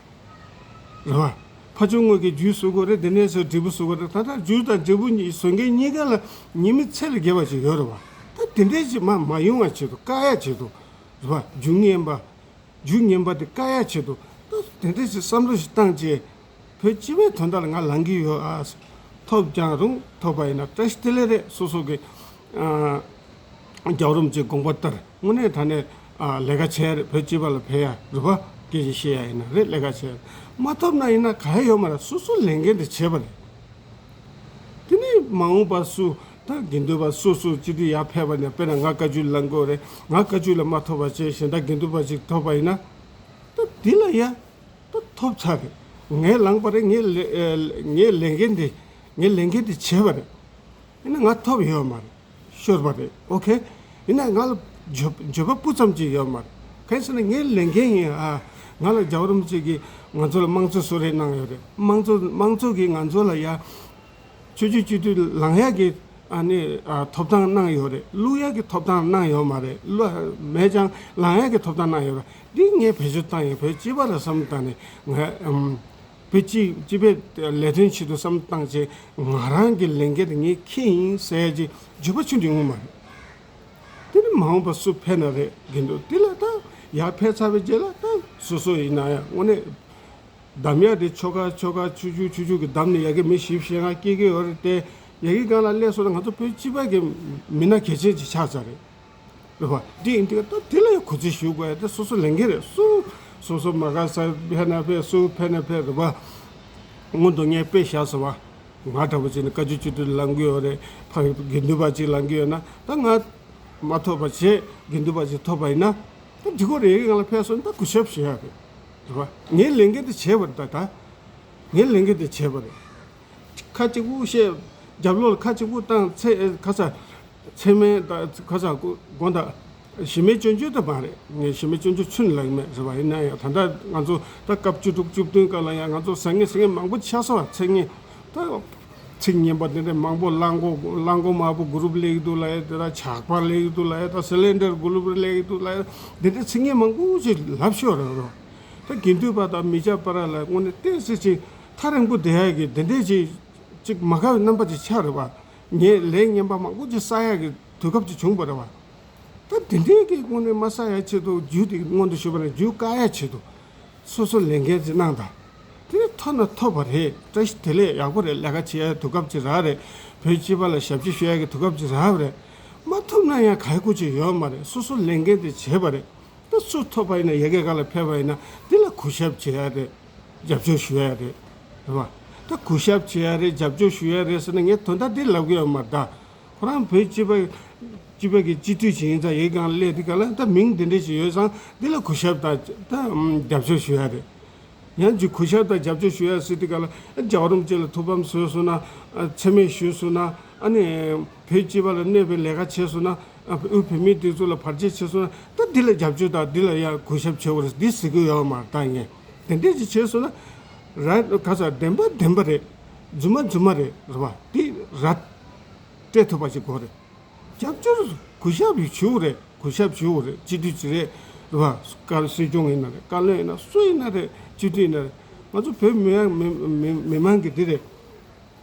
པ། ཕ་ཆུང་ངོས་ཀྱི་རྒྱུ་བཟོ་དགོས་རེད། དེ་ནས་ཚོ་འབྲས་བུ་བཟོ་དགོས་རེད། ད་ལྟ་རྒྱུ་དང་འབྲས་བུ་གཉིས་བཟོ་མཁན་གཉིས་ཀ་ལ་ཉེས་དམིགས་ཚད་ལས་བརྒལ་བ་ཅིག་ཡོད་རེད་པ། ད་དེ་འདྲའི་ཅིག་མ་མ་ཡོང་བ་ཆེད་དུ་བཀག་ཡ་ཆེད་དུ་རེད་པ། རྒྱུ་ངན་པ། རྒྱུ་ངན་པ་དེ་བཀག་ཡ་ཆེད་དུ་ད་དེ་འདྲའི་ཅིག་བསམ་བློ་ཞིག་བཏང་བྱས་བོད་སྤྱི་པའི་དོན་དག་ལ་ང་ལངས་ཀྱི་ཡོད་ཨ། ཐོབ་ཀྱང་རུང་ཐོབ་པ་ཡིན་ན་བཀྲ་ཤིས་བདེ་ལེགས་རེད། སོ་སོ་གི་ཨ། རྒྱལ་བ་རིན་པོ་ཆེའི་དགོངས་པ་ལྟར་དངོས་གནས་དྲང་གནས་ཨ་ལས་ཀ་བྱས་རེད། བོད་སྤྱི་པ་ལ་ཕན་ཡ་རེད་པ། སྐད་ཆ་བཤད་ཡ་ཡིན་ན་རེད། ལས་ཀ་བྱས་རེད། མ་ཐོབ་ན་ཡིན་ན་ག་ཡ་ཡོད་མ་རེད། སོ་སོ་ལས་འགན་དེ་བྱས་པ་རེད། དེ་ནས་མ་འོངས་པ་སུ་ད་དགེ་འདུན་པ་སུ་སུ་སྤྱི་འཐུས་ཡར་ཕེབས་པ་ནས་དཔེར་ན་ང་བཀའ་བརྒྱུད་ལངས་དགོས་རེད། ང་བཀའ་བརྒྱུད་ལ་མ་ཐོབ་པ་བྱས་གཞན་དག་དགེ་འདུན་པ་ཅིག་ཐོབ་པ་ཡིན་ན་ད་དེ་ལ་ཡ་ད་ཐོབ་ཚར་རེད། ངས་ལངས་པ་རེད། ངས་ལས་ངས་ལས་འགན་དེ་ངས་ལས་འགན་དེ་བྱས་པ་རེད། ཡིན་ན་ང་ཐོབ་ཡོད་མ་རེད། ཤོར་བ་རེད། ཨོ་ཁེ། ཡིན་ན་ང་ལ་འགྱོད་འགྱོད་པ་སྤུ་ཙམ་ཅིག་ཡོད་མ་རེད། གང་ཡིན་ཟེར་ན་ངའི་ལས་འགན་ཡིན་ཨ། ང་ལ་རྒྱལ་བ་རིན་པོ་ཆེ་གིས་ང་ཚོ་ལ་དམངས་གཙོ་གསོལ་རས་གནང་ཡོད་རེད། དམངས་གཙོ་དམངས་གཙོ་གིས་ང་ཚོ་ལ་ཡ། ཆོས་བརྒྱུད་སྤྱི་འཐུས་ལངས་ཡག་གི་ཨ་ནི་ཨ་ཐོབ་ཐང་གནང་ཡོད་རེད། བླུག་ཡག་གི་ཐོབ་ཐང་གནང་ཡོད་མ་རེད། བླུག་མེད་ཀྱང་ལངས་ཡག་གི་ཐོབ་ཐང་གནང་ཡོད་རེད། འདི་ངས་བེད་སྤྱོད་བཏང་ཡོད། བོད་སྤྱི་པ་ལ་བསམ་བཏང་ནས་ང་ཨམ། བོད་སྤྱི་སྤྱི་པའི་ལས་དོན་ཆེད་དུ་བསམ་བཏང་བྱས་ང་རང་གི་ལས་འགན་དེ་ངས་འཁྱེར་ཡིན་ཟེར་གྱི་འགྱོད་པ་ཆུང་དུ་ཡོང་མ་རེད། དེ་ནི་མ་འོངས་པ་སུ་ཕེབས་ན་རེད་དགེ་འདུན་དེ་ལ་ད་ཡར་ཕེབས་ཚར་བའི་རྗེས་ལ་ད་སོ་སོ་ཡིན་ན་ཡང་དངོས་གནས་གདམ་ཡ་དེ་ཆོལ་ཁ་ཆོལ་ཁ་ཆོས་བརྒྱུད་ཆོས་བརྒྱུད་ཀྱི་གདམ་ནས་ཡ་གི་མི་བཞི་བཅུ་ཞེ་ལྔ་སྐྱེ་གི་ཡོད་རེད་དེ་ཡ་གི་སྒང་ལ་སླེབས་སོང་ན་ང་ཚོ་བོད་སྤྱི་པ་གི་མི་སྣ་གལ་ཆེན་ཅིག་ཆགས་ཚར་རེད། རེད་པ། འདི་ཡིན་དུས་ད་དེ་ལ་ཡང་གུས་བརྩི་ཞུ་དགོས་ཡ་དེ་སོ་སོ་ལས་འགན་རེད། སུ་སོ་སོ་མ་དགའ་ས་ཕེབས་ན་ཕེབས། སུ་ཕེབས་ན་ཕེབས། རེད་པ། སྔོན་དུ་ངས་དཔེ་བཞག་སོང་བ། ང་འདྲ་པོ་ཅིག་ནི་བཀའ་བརྒྱུད་སྤྱི་འཐུས་ལངས་ཀྱི་ཡོད་རེད། ཕ་དགེ་འདུན་པ་ཅིག་ལངས་ཀྱི་ཡོད་ན་ད་ང་མ་ཐོབ་པ་བྱས་དགེ་འདུན་པ་ཅིག་ཐོབ་པ་ཡིན་ན་ད་འདི་གོ་རེ་ཡི་ང་ལ་ཕེབས་སོང་ད་གུས་ཞབས་ཞུ་ཡ་རེད། རེད་པ། ངའི་ལས་འགན་དེ་བྱས་པ་རེད། ད་ད་ངའི་ལས་འགན་དེ་བྱས་པ་རེད། ཁ་གཅིག་པུ་བཤད། རྒྱབ་ལོགས་ལ་ཁ་གཅིག་པུ་བཏང་ཚེ་ཁ་ས་ཚེ་སྨད་ད་ཁ་ས་དགོངས་དག་གཞི་མེད་སྐྱོན་བརྗོད་དུ་མ་རེད། ངས་གཞི་མེད་སྐྱོན་བརྗོད་ཚུན་ལེགས་མེད་ཟེར་བ་ཡིན་ན་ཡང་ད་ལྟ་ང་ཚོ་ད་སྐབས་བཅུ་དྲུག་བཅུ་བདུན་སྐབས་ལ་ཡང་ང་ཚོ་ཟ་ངེས་ཟ་ངེས་མང་པོ་ཆགས་སོང་བ། ཚིག་ངན་ད་ཚིག་ངན་པ་དེ་འདྲ་མང་པོ་གླང་མགོ་གླང་མགོ་དམར་པོ་གུ་རུབ་སླེབས་ཀྱི་འདུག་ལབ་ཡ་དེ་ད་ཇག་པ་སླེབས་ཀྱི་འདུག་ལབ་ཡ་ད་སི་ལེན་ཌར་གུ་རུབ་སླེབས་ཀྱི་འདུག་ལབ་ཡ་དེ་འདྲ་ཚིག་ངན་མང་པོ་ཞིག་ལབ་ཤོར་རེད་རོ། ད་དགེ་འདུན་པ་དང་མི་སྐྱ་བར་ལ་དངོས་གནས་ཏོག་ཙམ་ཅིག་ཐག་རིང་པོ་བསྡད་ཡག་གི་དེ་འདྲས་ཅིག་ཅིག་མ་དགའ་བའི་རྣམ་པ་ཅིག་ཆགས་རེད་པ། ངས་ལས་ངན་པ་མང་པོ་ཅིག་བསགས་ཡག་གི་དུས་སྐབས་ཅིག་བྱུང་བ་རེད་པ། ད་དེ་འདྲས་ཀྱི་དངོས་གནས་མ་བསགས་ཡག་ཆེད་དུ་རྒྱུ་དེ་སྔོན་དུ་ཞུས་པ་ནང་རྒྱུ་བཀག་ཡག་ཆེད་དུ་སོ་སོ་ལས་འགན་ཅིག་གནང་དང་། དེ་ཐོབ་ན་ཐོབ་པ་རེད། བཀྲ་ཤིས་བདེ་ལེགས་ཡག་པོ་རེད། ལས་ཀ་བྱེད་ཡག་དུས་སྐབས་ཅིག་རག་རེད། བོད་སྤྱི་པ་ལ་ཞབས་ཕྱི་ཞུ་ཡ་གི་དུས་སྐབས་ཅིག་རག་པ་རེད། མ་ཐུབ་ན་ཡང་ག་ཡེ་ཁུ་ཅིག་ཡོད་མ་རེད། སོ་སོ་ལས་འགན་དེ་བྱས་པ་རེད། ད་སུ་ཐོབ་པ་ཡིན་ན་ཡ་གི་ག་ལ་ཕེབས་པ་ཡིན་ན་འདི་ལ་གུས་ཞབས་བྱེད་ཡ་རེད། རྒྱབ་སྐྱོར་ཞུ་ཡ་རེད། རེད་བ། ད་གུས་ཞབས་བྱེད་ཡ་རེད། རྒྱབ་སྐྱོར་ཞུ་ཡ་རེད་ཟེར་ན་ངས་དོན་དག་འདི་ལབ་གི་ཡོད་མ་རེད་ད། ཁོ་རང་བོད་སྤྱི་པ་སྤྱི་པ་གི་སྤྱི་འཐུས་ཅིག་ཡིན་ཙང་ཡ་གི་གང་སླེབས་དུས་ག་ལ་ད་མིང་འདི་འདྲ་ཞིག་ཡོད་ཙང་འདི་ལ་གུས་ཞབས་དང་ད་རྒྱབ་སྐྱོར་ཞུ་ཡ་རེད། ཡང་ཅིག་གུས་ཞབས་དང་རྒྱབ་སྐྱོར་ཞུ་ཡ་ཟེར་དུས་ག་ལ་རྒྱལ་བ་རིན་པོ་ཆེ་ལ་ཐུགས་ཕམ་བཟོས་སོང་ན། མཚན་སྨད་ཞུས་སོང་ན། ཨ་ནི་བོད་སྤྱི་པ་ལ་གནོད་པའི་ལས་ཀ་བྱས་སོང་ན། དབུས་བོད་མིའི་སྒྲིག་འཛུགས་ལ་བར་ཆད་བྱས་སོང་ན་ད་འདི་ལ་རྒྱབ་སྐྱོར་དང་འདི་ལ་ཡང་གུས་ཞབས་བྱེད་དགོས་རེད། འདི་ཟེར་གི་ཡོད་མ་རེད་ད་ངས། དེ་འདྲས་ཅིག་བྱས་སོང་ན། ར་ག་ས་བདེན་པ་བདེན་པ་རེད། རྫུན་མ་རྫུན་མ་རེད། རེད་བ། འདི་ར་སྤྲད་ཐུབ་པ་ཞིག་དགོས་རེད། རྒྱབ་སྐྱོར་གུས་ཞབས་ཞུ་དགོས་རེད། གུས་ཞབས་ཞུ་དགོས་རེད། སྤྱི་འཐུས་ཅིག་རེད། རེད་བ། བཀའ་སྲིད་སྐྱོང་ཡིན་ན་རེད། བཀའ་བློན་ཡིན་ན་སུ་ཡིན་ན་རེད། སྤྱི་འཐུས་ཡིན་ན་རེད། ང་ཚོ་བོད་མི་མི་མི་མི་མང་གི་འདི་རེད།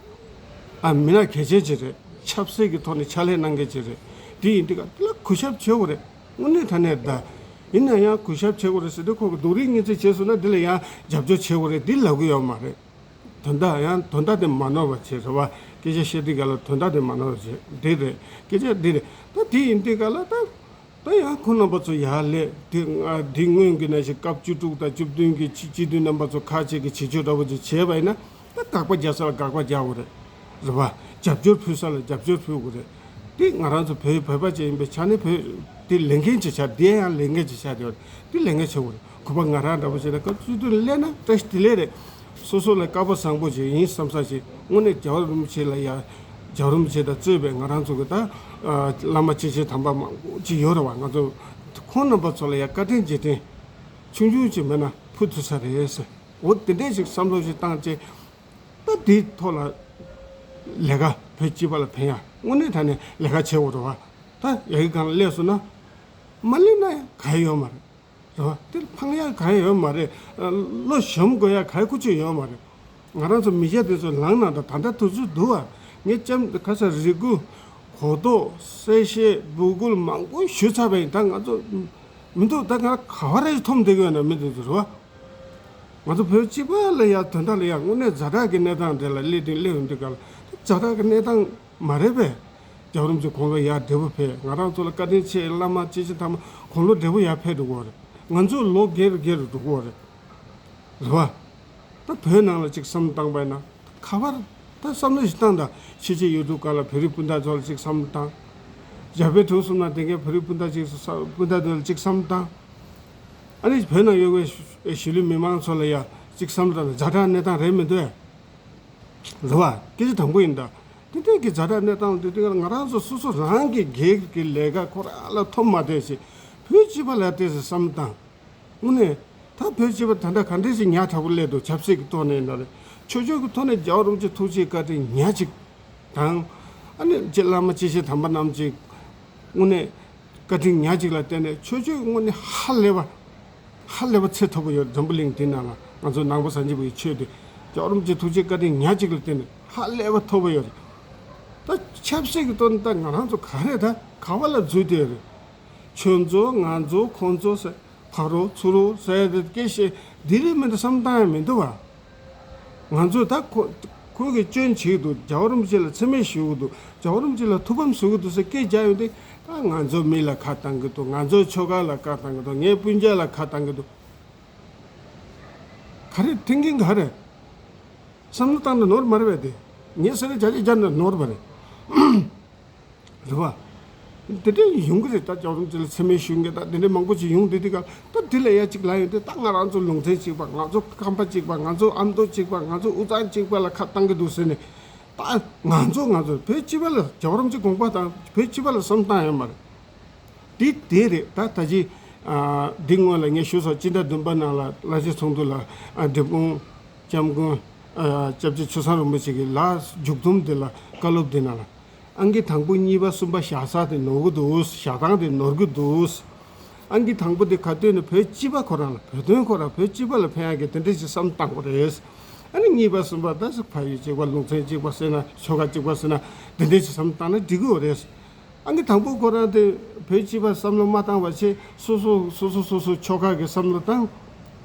ཨ་མི་སྣ་གལ་ཆེན་ཅིག་རེད། ཆབ་སྲིད་ཀྱི་ཐོག་ནས་ཕྱག་ལས་གནང་མཁན་ཅིག་རེད། དེ་ཡིན་དུས་ཀ་དེ་ལ་གུས་ཞབས་བྱེད་དགོས་རེད། དངོས་གནས་དྲང་གནས་ད། ཡིན་ན་ཡང་གུས་ཞབས་བྱེད་དགོས་རེད་ཟེར་དུས་ཁོ་གི་སྡུག་རུས་ངེས་ཚིག་བྱས་སོང་ན་དེ་ལ་ཡང་རྒྱབ་སྐྱོར་བྱེད་དགོས་རེད། འདི་ལབ་གི་ཡོད་མ་རེད། དོན་དག་ཡང་དོན་དག་དེ་མ་ནོར་བ་བྱེད་རེད་བ། སྐད་ཆ་བཤད་དུས་ག་ལ་དོན་དག་དེ་མ་ནོར་བ་བྱེད་འདི་རེད། སྐད་ཆ་འདི་རེད། ད་དེ་ཡིན་དུས་ག་ལ་ད་ད་ཡང་ཁོང་རྣམ་པ་ཚོ་ཡར་སླེབས་དེ་ང་དེ་སྔོན་གྱི་ནང་བཞིན་སྐབས་བཅུ་དྲུག་དང་བཅུ་བདུན་གྱི་སྤྱི་སྤྱི་འཐུས་རྣམ་པ་ཚོ་ཁག་ཅིག་གིས་བྱེད་སྤྱོད་འདྲ་པོ་ཅིག་བྱས་པ་ཡིན་ན་ད་དགག་པ་རྒྱག་ས་ལ་དགག་པ་རྒྱག་དགོས་རེད། རེད་བ། རྒྱབ་སྐྱོར་ཕུལ་ས་ལ་རྒྱབ་སྐྱོར་ཕུལ་དགོས་རེད། དེ་ང་རང་ཚོ་བོད་བོད་པ་ཅིག་ཡིན་པའི་ཆ་ནས་བོད་དེ་ལས་འགན་ཅིག་ཆགས་དེ་ཡང་ལས་འགན་ཅིག་ཆགས་དེ་བ་དེ་ལས་འགན་ཆེ་བོ་རེད། གུས་པ་ང་རང་འདྲ་པོ་བྱས་ན་སྐབས་བཅུ་བདུན་སླེབས་ན་བཀྲ་ཤིས་བདེ་ལེགས་རེད། སོ་སོ་ལ་སྐལ་བ་བཟང་པོ་ཅིག་ཡིན་བསམ་ས་ཅིག་དངོས་གནས་རྒྱལ་བ་རིན་པོ་ཆེ་ལ་ཡ། རྒྱལ་བ་རིན་པོ་ཆེ་དང་གཙོས་པའི་ང་རང་ཚོ་གི་ད་བླ་མ་སྐྱེས་ཆེན་དམ་པ་མང་པོ་ཅིག་ཡོད་རེད་བ། ང་ཚོ་ཁོང་རྣམ་པ་ཚོ་ལ་ཡ་བཀའ་དྲིན་རྗེས་དྲན་ཆུང་ཆུང་ཅིག་མེད་ན་ཕུལ་ཐུབ་ས་རེད་ཟེར། འོ་དེ་འདྲས་ཞིག་བསམ་བློ་ཞིག་བཏང་བྱས། ད་དེའི་ཐོག་ལ་ལས་ཀ་བོད་སྤྱི་པ་ལ་ཕན་ཡ་དངོས་གནས་དྲང་གནས་ལས་ཀ་བྱེད་དགོས་རེད་བ། ད་ཡ་གི་གང་ལ་སླེབས་སོང་ན་མ་སླེབས་ན་ཡང་ག་ཡོད་མ་རེད། རེད་བ། དེ་ཕངས་ཡག་གང་ཡང་ཡོད་མ་རེད། བློ་ཞུམ་དགོས་ཡག་ག་ཡང་ཁུ་ཆུ་ཡོད་མ་རེད། ང་རང་ཚོ་མི་སྐྱ་དེ་ཚོ་ལངས་ན་ད་ད་ལྟ་དུས་ཚོད་འདུག་བ། ངས་ལྕམ་ཁ་ས་རེ་སྐུལ་གོ་རྟོགས་གསལ་བཤད་འབོད་སྐུལ་མང་པོ་ཞུ་ཚར་བ་ཡིན། ད་ང་ཚོ་མི་འདུག་ད་ང་ག་བ་རེ་འཐོམ་བསྡད་གི་ཡོད་ན་མི་འདུག་རེད་བ། ང་ཚོ་བོད་སྤྱི་པ་ལ་ཡ་དོན་དག་ལ་ཡ་དངོས་གནས་ཛ་དྲག་གི་གནས་སྟངས་དེ་ལ་སླེབས་དུས་སླེབས་ཡོང་དུས་ག་ལ་ཛ་དྲག་གི་གནས་སྟངས། མ་རེད་པས། རྒྱལ་བ་རིན་པོ་ཆེ་དགུང་ལོ་ཡར་བགྲེས་པོ་ཕེབས། ང་རང་ཚོ་ལ་བཀའ་དྲིན་ཆེ་བླ་མ་སྐྱེས་ཆེན་དམ་པ་དགུང་ལོ་བགྲེས་པོ་ཡར་ཕེབས་འགྲོ་གི་རེད། ང་ཚོ་ལོ་རྒས་རུ་རྒས་རུ་འགྲོ་གི་རེད། རེད་བ། ད་བོད་ནང་ལ་ཅིག་བསམ་བློ་བཏང་པ་ཡིན་ན། ཁ་པར་ད་བསམ་བློ་ཞིག་བཏང་དང་ཕྱི་རྒྱལ་ཡུལ་གྲུ་ཁག་ལ་བོད་རིགས་སྤུན་ཟླ་ཚོ་ལ་ཅིག་བསམ་བློ་བཏང་། རྒྱ་བལ་འབྲུག་གསུམ་ན་དེ་གའི་བོད་རིགས་སྤུན་ཟླ་ཅིག་སྤུན་ཟླ་ཚོ་ལ་ཅིག་བསམ་བློ་བཏང་། ཨ་ནི་བོད་ནང་ཡོད་པའི་གཞིས་ལུས་མི་མང་ཚོ་ལ་ཡ་ཅིག་བསམ་བློ་བཏང་ན་ཛ་དྲག་གནས་སྟངས་རེད་མི་འདུག་ཨེ། རེད་བ། སྐད་ཆ་དང་པོ་ཡིན་ད། དེ་འདྲའི་གི་ཛ་དྲག་གནས་སྟངས་དེ་དུས་ང་རང་ཚོ་སོ་སོ་རང་གི་སྒེར་གྱི་ལས་ཀ་ཁོ་རང་ལ་འཐོམ་མ་བསྡད་ཞེས་བོད་སྤྱི་པ་ལ་བལྟས་ཟེར་བསམ་བཏང་། དངོས་གནས་ད་བོད་སྤྱི་པ་ད་ལྟ་ག་འདྲ་ཞིག་ཉག་ཕྲ་བོ་སླེབས་འདུག་ཆབ་སྲིད་ཀྱི་ཐོག་ནས་ཡིན་ན་རེད། ཆོས་ཕྱོགས་ཀྱི་ཐོག་ནས་རྒྱལ་བ་རིན་པོ་ཆེ་ཐུགས་རྗེ་བཀའ་དྲིན་ཉག་གཅིག་དང་། ཨ་ནི་རྗེ་བླ་མ་སྐྱེས་ཆེན་དམ་པ་རྣམས་ཀྱི་དངོས་གནས། བཀའ་དྲིན་ཉག་གཅིག་ལ་བརྟེན་ནས་ཆོས་ཕྱོགས་ཀྱི་ངོས་ནས་ཧ་ལས་པ། ཧ་ལས་པ་ཚད་མཐོ་པོ་ཡོད། འཛམ་བུ་གླིང་འདི་ནང་ལ་ང་ཚོ་ནང་པ་སངས་རྒྱས་པའི་ཆོས་དེ་རྒྱལ་བ་རིན་པོ་ཆེ་ཐུགས་རྗེ་བཀའ་དྲིན་ཉག་གཅིག་ལ་བརྟེན་ནས་ཧ་ལས་པ་མཐོ་པོ་ཡོད་རེད། ད་ཆབ་སྲིད་ཀྱི་ཐོག་ནས་ད་ང་རང་ཚོ་ག་རེ་ད་ག་བ་ལ་འཛུལ་བསྡད་ཡོད་རེད། ཁྱོད་ཚོ་ང་ཚོ་ཁོང་ཚོ་ཟེར་ཕ་རོ་ཚུ་རོ་ཟེར་ཡ་དེ་སྐད་བཤད་འདི་རེད་མི་འདུག་བསམ་བཏང་ཡ་མི་འདུག་བ། ང་ཚོས་ད་ཁོ་ཁོ་གི་སྐྱོན་བྱེད་ཀྱི་འདུག་རྒྱལ་བ་རིན་པོ་ཆེ་ལ་མཚན་སྨད་ཞུ་གི་འདུག་རྒྱལ་བ་རིན་པོ་ཆེ་ལ་ཐུགས་ཕམ་བཟོ་གི་འདུག་ཟེར་སྐད་རྒྱག་ཡོང་དུས་ད་ང་ཚོ་མི་ལ་ཁ་བཏང་གི་འདུག་ང་ཚོ་ཆོལ་ཁ་ལ་ཁ་བཏང་གི་འདུག་ངའི་སྤུན་ཀྱག་ལ་ཁ་བཏང་གི་འདུག་ག་རེ་འཐེན་གིན་ག་རེ། བསམ་བློ་བཏང་ན་ནོར་མ་རེད་པས་དེ། ངས་ཟེར་ན་བརྒྱ་ཆ་བརྒྱ་ནས་ནོར་བ་རེད། རེད་བ། དེ་འདྲ་ཡོང་གི་རེད། ད་རྒྱལ་བ་རིན་པོ་ཆེ་ལ་མཚན་སྨད་ཞུ་མཁན་ད་དེ་འདྲ་མང་པོ་ཅིག་ཡོང་དུས་དེ་ག་ད་དེ་ལ་ཡ་གཅིག་ལབ་ཡོང་དུས་ད་ང་རང་ཚོ་ལུང་ཚན་གཅིག་པ། ང་ཚོ་ཁམས་པ་གཅིག་པ། ང་ཚོ་ཨ་མདོ་གཅིག་པ། ང་ཚོ་དབུས་གཙང་གཅིག་པ་ལ་ཁ་བཏང་གི་འདུག་ཟེར་ནས། ད་ང་ཚོ་ང་ཚོ་བོད་སྤྱི་པ་ལ་རྒྱལ་བ་རིན་པོ་ཆེ་དགོངས་པ་དང་བོད་སྤྱི་པ་ལ་བསམ་བཏང་ཡོད་མ་རེད། དེ་དེ་རེད། ད་ད་ཅི་འདི་སྔོན་ལ་ངས་ཞུས་སོང་། སྤྱི་ཟླ་བདུན་པ་ནང་ལ་བླ་ཆེན་ཚོགས་འདུ་ལ་འབྲས་སྤུངས་སྐྱབས་མགོན་སྐྱབས་རྗེ་ཆོས་བཟང་རིན་པོ་ཆེ་གི་ལ་མཇུག་སྡོམ་དེ་ལ་བཀའ་སློབ་དེ་ནང་ལ། ཨང་ཀི་དང་པོ་གཉིས་པ་གསུམ་པ་བཞག་ས་དེ་ནོར་གི་འདུག་བཞག་སྟངས་དེ་ནོར་གི་འདུག་ཨང་ཀི་དང་པོ་དེ་ག་དུས་ནས་བོད་སྤྱི་པ་ཁོ་རང་ལ། བོད་དོན་ཁོ་རང་བོད་སྤྱི་པ་ལ་ཕན་ཡག་གི་དེ་འདྲ་ཞིག་བསམ་བཏང་དགོས་རེད། ཨ་ནི་གཉིས་པ་གསུམ་པ་ད་ཕ་ཡུལ་གཅིག་པ། ལུང་ཚན་གཅིག་པ་ཟེར་ན། ཆོལ་ཁ་གཅིག་པ་ཟེར་ན། དེ་འདྲ་ཞིག་བསམ་བཏང་ན་འགྲིག་གི་ཡོད་རེད། ཨང་ཀི་དང་པོ་ཁོ་རང་དེ་བོད་སྤྱི་པ་བསམ་བློ་མ་བཏང་བ་བྱས། སོ་སོ་སོ་སོ་སོ་སོ་ཆོལ་ཁ་གི་བསམ་བློ་དང་།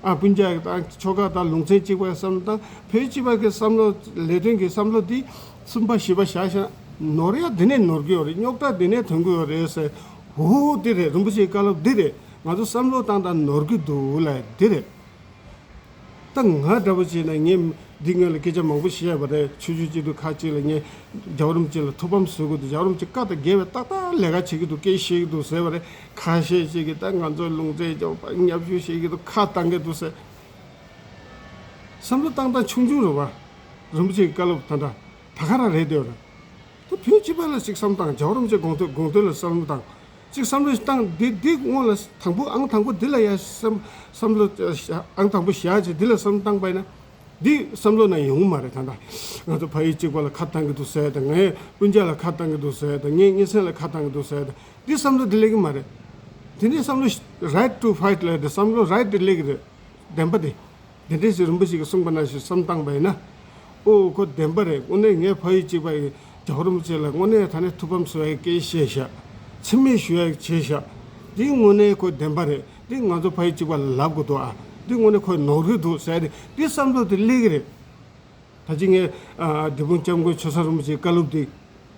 ཨ་སྤུན་ཀྱག་དང་ཆོལ་ཁ་དང་ལུང་ཚན་གཅིག་པའི་བསམ་བློ་དང་། བོད་སྤྱི་པ་གི་བསམ་བློ་ལས་དོན་གྱི་བསམ་བློ་འདི་གསུམ་པ་བཞི་པ་བཞག་བཞག་ནོར་ཡ་འདི་ནས་ནོར་གི་ཡོད་རེད། རྙོག་དྲ་འདི་ནས་ཐོན་གི་ཡོད་རེད་ཟེར། འོ་འདི་རེད། རིན་པོ་ཆེའི་བཀའ་སློབ་འདི་རེད། ང་ཚོ་བསམ་བློ་བཏང་སྟངས་ནོར་གི་འདུག་ལ་འདི་རེད། ད་ང་འདྲ་པོ་བྱས་ན་ངས་འདི་སྔོན་ལ་སྐད་ཆ་མང་པོ་བཤད་པ་རེད། ཆོས་བརྒྱུད་སྤྱི་འཐུས་ཁག་ཅིག་ལ་ངས་རྒྱལ་བ་རིན་པོ་ཆེ་ལ་ཐུགས་ཕམ་བཟོ་གི་འདུག་རྒྱལ་བ་རིན་པོ་ཆེ་བཀའ་དང་འགལ་བའི་ཏག་ཏག་ལས་ཀ་བྱེད་ཀྱི་འདུག་སྐད་བཤད་ཀྱི་འདུག་ཟེར་བ་རེད། ཁ་ཤས་ཤིག་གིས་ད་ང་ཚོ་ལུང་ཚན་རྒྱབ་པ་བརྙས་བཅོས་བྱེད་ཀྱི་འདུག་ཁ་བཏང་གི་འདུག་ཟེར། བསམ་བློ་བཏང་སྟངས་ཆུང་ཆུང་རེད་བ། རིན་པོ་ཆེའི་བཀའ་སློབ་ད་ལྟ་ད་ག་རང་རེད་འདོད་རེད། ད་བོད་སྤྱི་པ་ལ་ཅིག་བསམ་བཏང་། རྒྱལ་བ་རིན་པོ་ཆེ་དགོངས་དོན་དགོངས་དོན་ལ་བསམ་བློ་བཏང་། ཅིག་བསམ་བློ་བཏང་། འདི་འདི་སྔོན་ལ་དང་པོ་ཨང་དང་པོ་འདི་ལ་ཡ་བསམ་བསམ་བློ་ཨང་དང་པོ་བཞག་ཅིག་འདི་ལ་བསམ་བློ་བཏང་པ་ཡིན་ན། འདི་བསམ་བློ་ན་ཡོང་གི་མ་རེད། ད་ལྟ་ང་ཚོ་ཕ་ཡུལ་གཅིག་པ་ལ་ཁ་བཏང་གི་འདུག་ཟེར་དང་། ངའི་སྤུན་ཀྱག་ལ་ཁ་བཏང་གི་འདུག་ཟེར་དང་། ངའི་གཉེན་ཚན་ལ་ཁ་བཏང་གི་འདུག་ཟེར་དང་། འདི་བསམ་བློ་འདི་སླེབས་ཀྱི་མ་རེད། དེ་ནས་བསམ་བློ་right to fight ལ་དེ་བསམ་བློ་right དེ་སླེབས་ཀྱི་རེད། བདེན་པ་དེ། དེ་འདྲས་ཞིག་རིན་པོ་ཆེ་གིས་གསུངས་པ་ནང་བཞིན་བསམ་བཏང་པ་ཡིན་ན། ཨོ་ཁོ་བདེན་པ་རེད། དངོས་གནས་ངའི་ཕ་ཡུལ་གཅིག་པ་ཡི་རྒྱལ་བ་རིན་པོ་ཆེ་ལ་དངོས་གནས་ད་ནས་ཐུགས་ཕམ་བཟོ་ཡའི་སྐད་བཤད་ཤག་མཚན་སྨད་ཞུ་ཡའི་བྱས་ཤག་འདི་དངོས་གནས་ཁོ་བདེན་པ་རེད། འདི་ང་ཚོ་ཕ་ཡུལ་གཅིག་པ་ལ་ལབ་དགོས་འདུག་ཨ། འདི་དངོས་གནས་ཁོས་ནོར་གི་འདུག་ཟེར་ཏེ་འདི་བསམ་བློ་དེ་སླེབས་ཀྱི་རེད། ད་ཅི་ངས་ཨ་འབྲས་སྤུངས་སྐྱབས་མགོན་ཆོས་བཟང་རིན་པོ་ཆེའི་བཀའ་སློབ་འདི་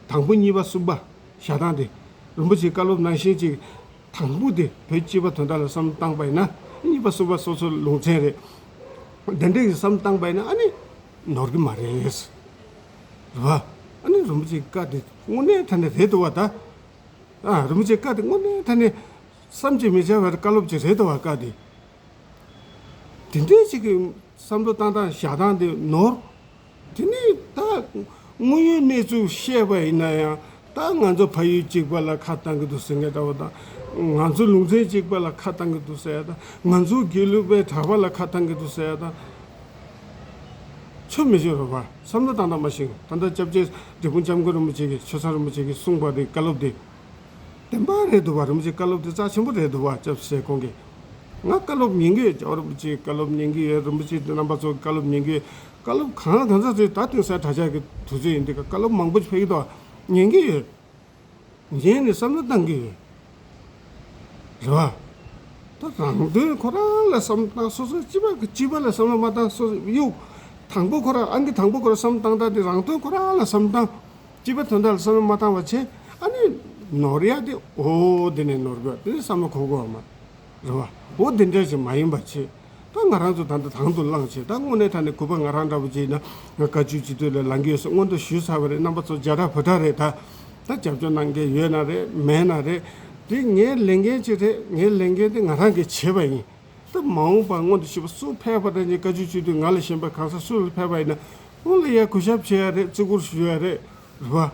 དང་པོ་གཉིས་པ་གསུམ་པ་བཞག་སྟངས་དེ། རིན་པོ་ཆེའི་བཀའ་སློབ་ནང་བཞིན་ཅིག་དང་པོ་དེ་བོད་སྤྱི་པ་དོན་དག་ལ་བསམ་བཏང་པ་ཡིན་ན། གཉིས་པ་གསུམ་པ་སོ་སོའི་ལུང་ཚན་རེད། དེ་འདྲས་ཀྱི་བསམ་བཏང་པ་ཡིན་ན་ཨ་ནི་ནོར་གི་མ་རེད། རེད་བ། ཨ་ནི་རིན་པོ་ཆེའི་བཀའ་དེ་དངོས་གནས་ད་ནི་རེད་འདུག་བ་ད། ཨ་རིན་པོ་ཆེའི་བཀའ་དེ་དངོས་གནས་ད་ནི་བསམ་གྱིས་མི་ཁྱབ་པའི་བཀའ་སློབ་ཅིག་རེད་འདུག་བ་བཀའ་དེ། དེ་འདྲའི་ཅིག་གི་བསམ་བློ་བཏང་སྟངས་བཞག་སྟངས་དེ་ནོར། དེ་ནས་ད་དངོས་ཡོད་གནས་ཚུལ་བཤད་པ་ཡིན་ན་ཡང་། ད་ང་ཚོ་ཕ་ཡུལ་གཅིག་པ་ལ་ཁ་བཏང་གི་འདུག་ཟེར་མཁན་འདྲ་བོ་དང་། ང་ཚོ་ལུང་ཚན་གཅིག་པ་ལ་ཁ་བཏང་གི་འདུག་ཟེར་ཡ་དང་། ང་ཚོ་དགེ་ལུགས་པའི་གྲྭ་པ་ལ་ཁ་བཏང་གི་འདུག་ཟེར་ཡ་དང་། ཆོ་མི་ཆོ་རེད་བ། བསམ་བློ་བཏང་སྟངས་མ་ཤེས། ད་ལྟ་སྐྱབས་རྗེ་འབྲས་སྤུངས་སྐྱབས་མགོན་རིན་པོ་ཆེ་གིས། ཆོས་བཟང་རིན་པོ་ཆེ་གིས་གསུངས་པ་དེ་བཀའ་སློབ་དེ། བདེན་པ་རེད་འདུག་བ། རིན་པོ་ཆེའི་བཀའ་སློབ་དེ་རྩ་ཆེན་པོ་རེད་འདུག་བ། སྐྱབས་སེ་ཁོང་གིས། ང་བཀའ་སློབ་ཉན་གྱི་ཡོད། རྒྱལ་བ་རིན་པོ་ཆེའི་བཀའ་སློབ་ཉན་གྱི་ཡོད། རིན་པོ་ཆེ་རྣམ་པ་ཚོ་གི་བཀའ་སློབ་ཉན་གྱི་ཡོད། བཀའ་སློབ་གང་ལ་གང་འཚམ་ཚོས་ད་དེང་སང་དྲ་རྒྱ་གི་དུས་ཚོད་ཡིན་དུས། བཀའ་སློབ་མང་པོ་ཕེབས་ཀྱི་འདུག་ཉན་གྱི་ཡོད། ཉན་ནས་བསམ་བློ་བཏང་གི་ཡོད། རེད་བ། ད་རང་དོན་ཁོ་རང་ལ་བསམ་བཏང་། སོ་སོ་སྤྱི་པ་གི་སྤྱི་པ་ལ་བསམ་བློ་མ་བཏང་། སོ་སོ་གཡུག་དང་པོ་ཁོ་རང་། ཨང་ཀི་དང་པོ་ཁོ་རང་བསམ་བཏང་། ད་དེ་རང་དོན་ཁོ་རང་ལ་བསམ་བཏང་། སྤྱི་པ་དོན་དག་ལ་བསམ་བློ་མ་བཏང་བ་བྱས། ཨ་ནི་ནོར་ཡ་དེ། འོ་དེ་ནས་ནོར་དགོས། དེ་ནས་བསམ་བློ་འཁོར་དགོས་བ་མ་རེད་བ། འོ་དེ་འདྲ་ཞིག་མ་ཡིན་པ་བྱས། ད་ང་རང་ཚོ་ད་ལྟ་དང་དུ་བླངས་བྱས། ད་དངོས་གནས་དྲང་གནས་གུས་པ་ང་རང་འདྲ་པོ་བྱས་ན་ང་བཀའ་བརྒྱུད་སྤྱི་འཐུས་ལ་ལངས་ཀྱི་ཡོད་ཟེར་སྔོན་དུ་ཞུས་ཚར་བ་རེད། རྣམ་པ་ཚོ་རྒྱ་གྲྭ་བོད་གྲྭ་རེད། ད་ད་རྒྱབ་སྐྱོར་གནང་མཁན་ཡོད་ན་རེད་མེད་ན་རེད། དེ་ངའི་ལས་འགན་ཅིག་རེད། ངའི་ལས་འགན་དེ་ང་རང་གིས་བྱས་པ་ཡིན། ད་མ་འོངས་པར་སྔོན་དུ་ཞུས་པ་སུ་ཕེབས་པ་དང་། ངའི་བཀའ་བརྒྱུད་སྤྱི་འཐུས་ང་ལས་གཞན་པ་གང་ཟག་སུ་ལ་ཕེབས་པ་ཡིན་ན། ཁོང་ལ་ཡ་གུས་ཞབས་བྱེད་ཡ་རེད། བརྩི་བཀུར་ཞུ་ཡ་རེད། རེད་བ།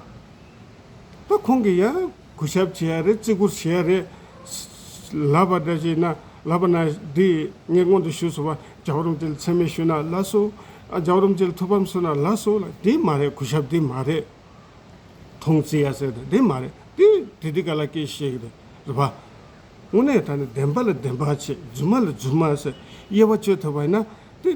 ད་ཁོང་གིས་ཡང་གུས་ཞབས་བྱེད་ཡ་རེད། བརྩི་བཀུར་བྱེད་ཡ་རེད། ལབ་པ་འདྲ་ཅིག་ན། ལབ་པ་ན་འདི་ངས་སྔོན་དུ་ཞུས་སོང་བ། རྒྱལ་བ་རིན་པོ་ཆེ་ལ་མཚན་སྨད་ཞུས་ན་ལགས་སོ། ཨ་རྒྱལ་བ་རིན་པོ་ཆེ་ལ་ཐུགས་ཕམ་བཟོས་ན་ལགས་སོ་ལ། འདི་མ་རེད། གུས་ཞབས་འདི་མ་རེད། མཐོང་བརྩི་ཡ་ཟེར་དེ་འདི་མ་རེད། འདི་དེ་དུས་ག་ལ་སྐད་བཤད་ཀྱི་རེད། རེད་བ། དངོས་གནས་ད་ནི་བདེན་པ་ལ་བདེན་པ་བྱེད། རྫུན་མ་ལ་རྫུན་མ་ཟེར་དབྱེ་བ་ཕྱེ་ཐུབ་པ་ཡིན་ན་དེ་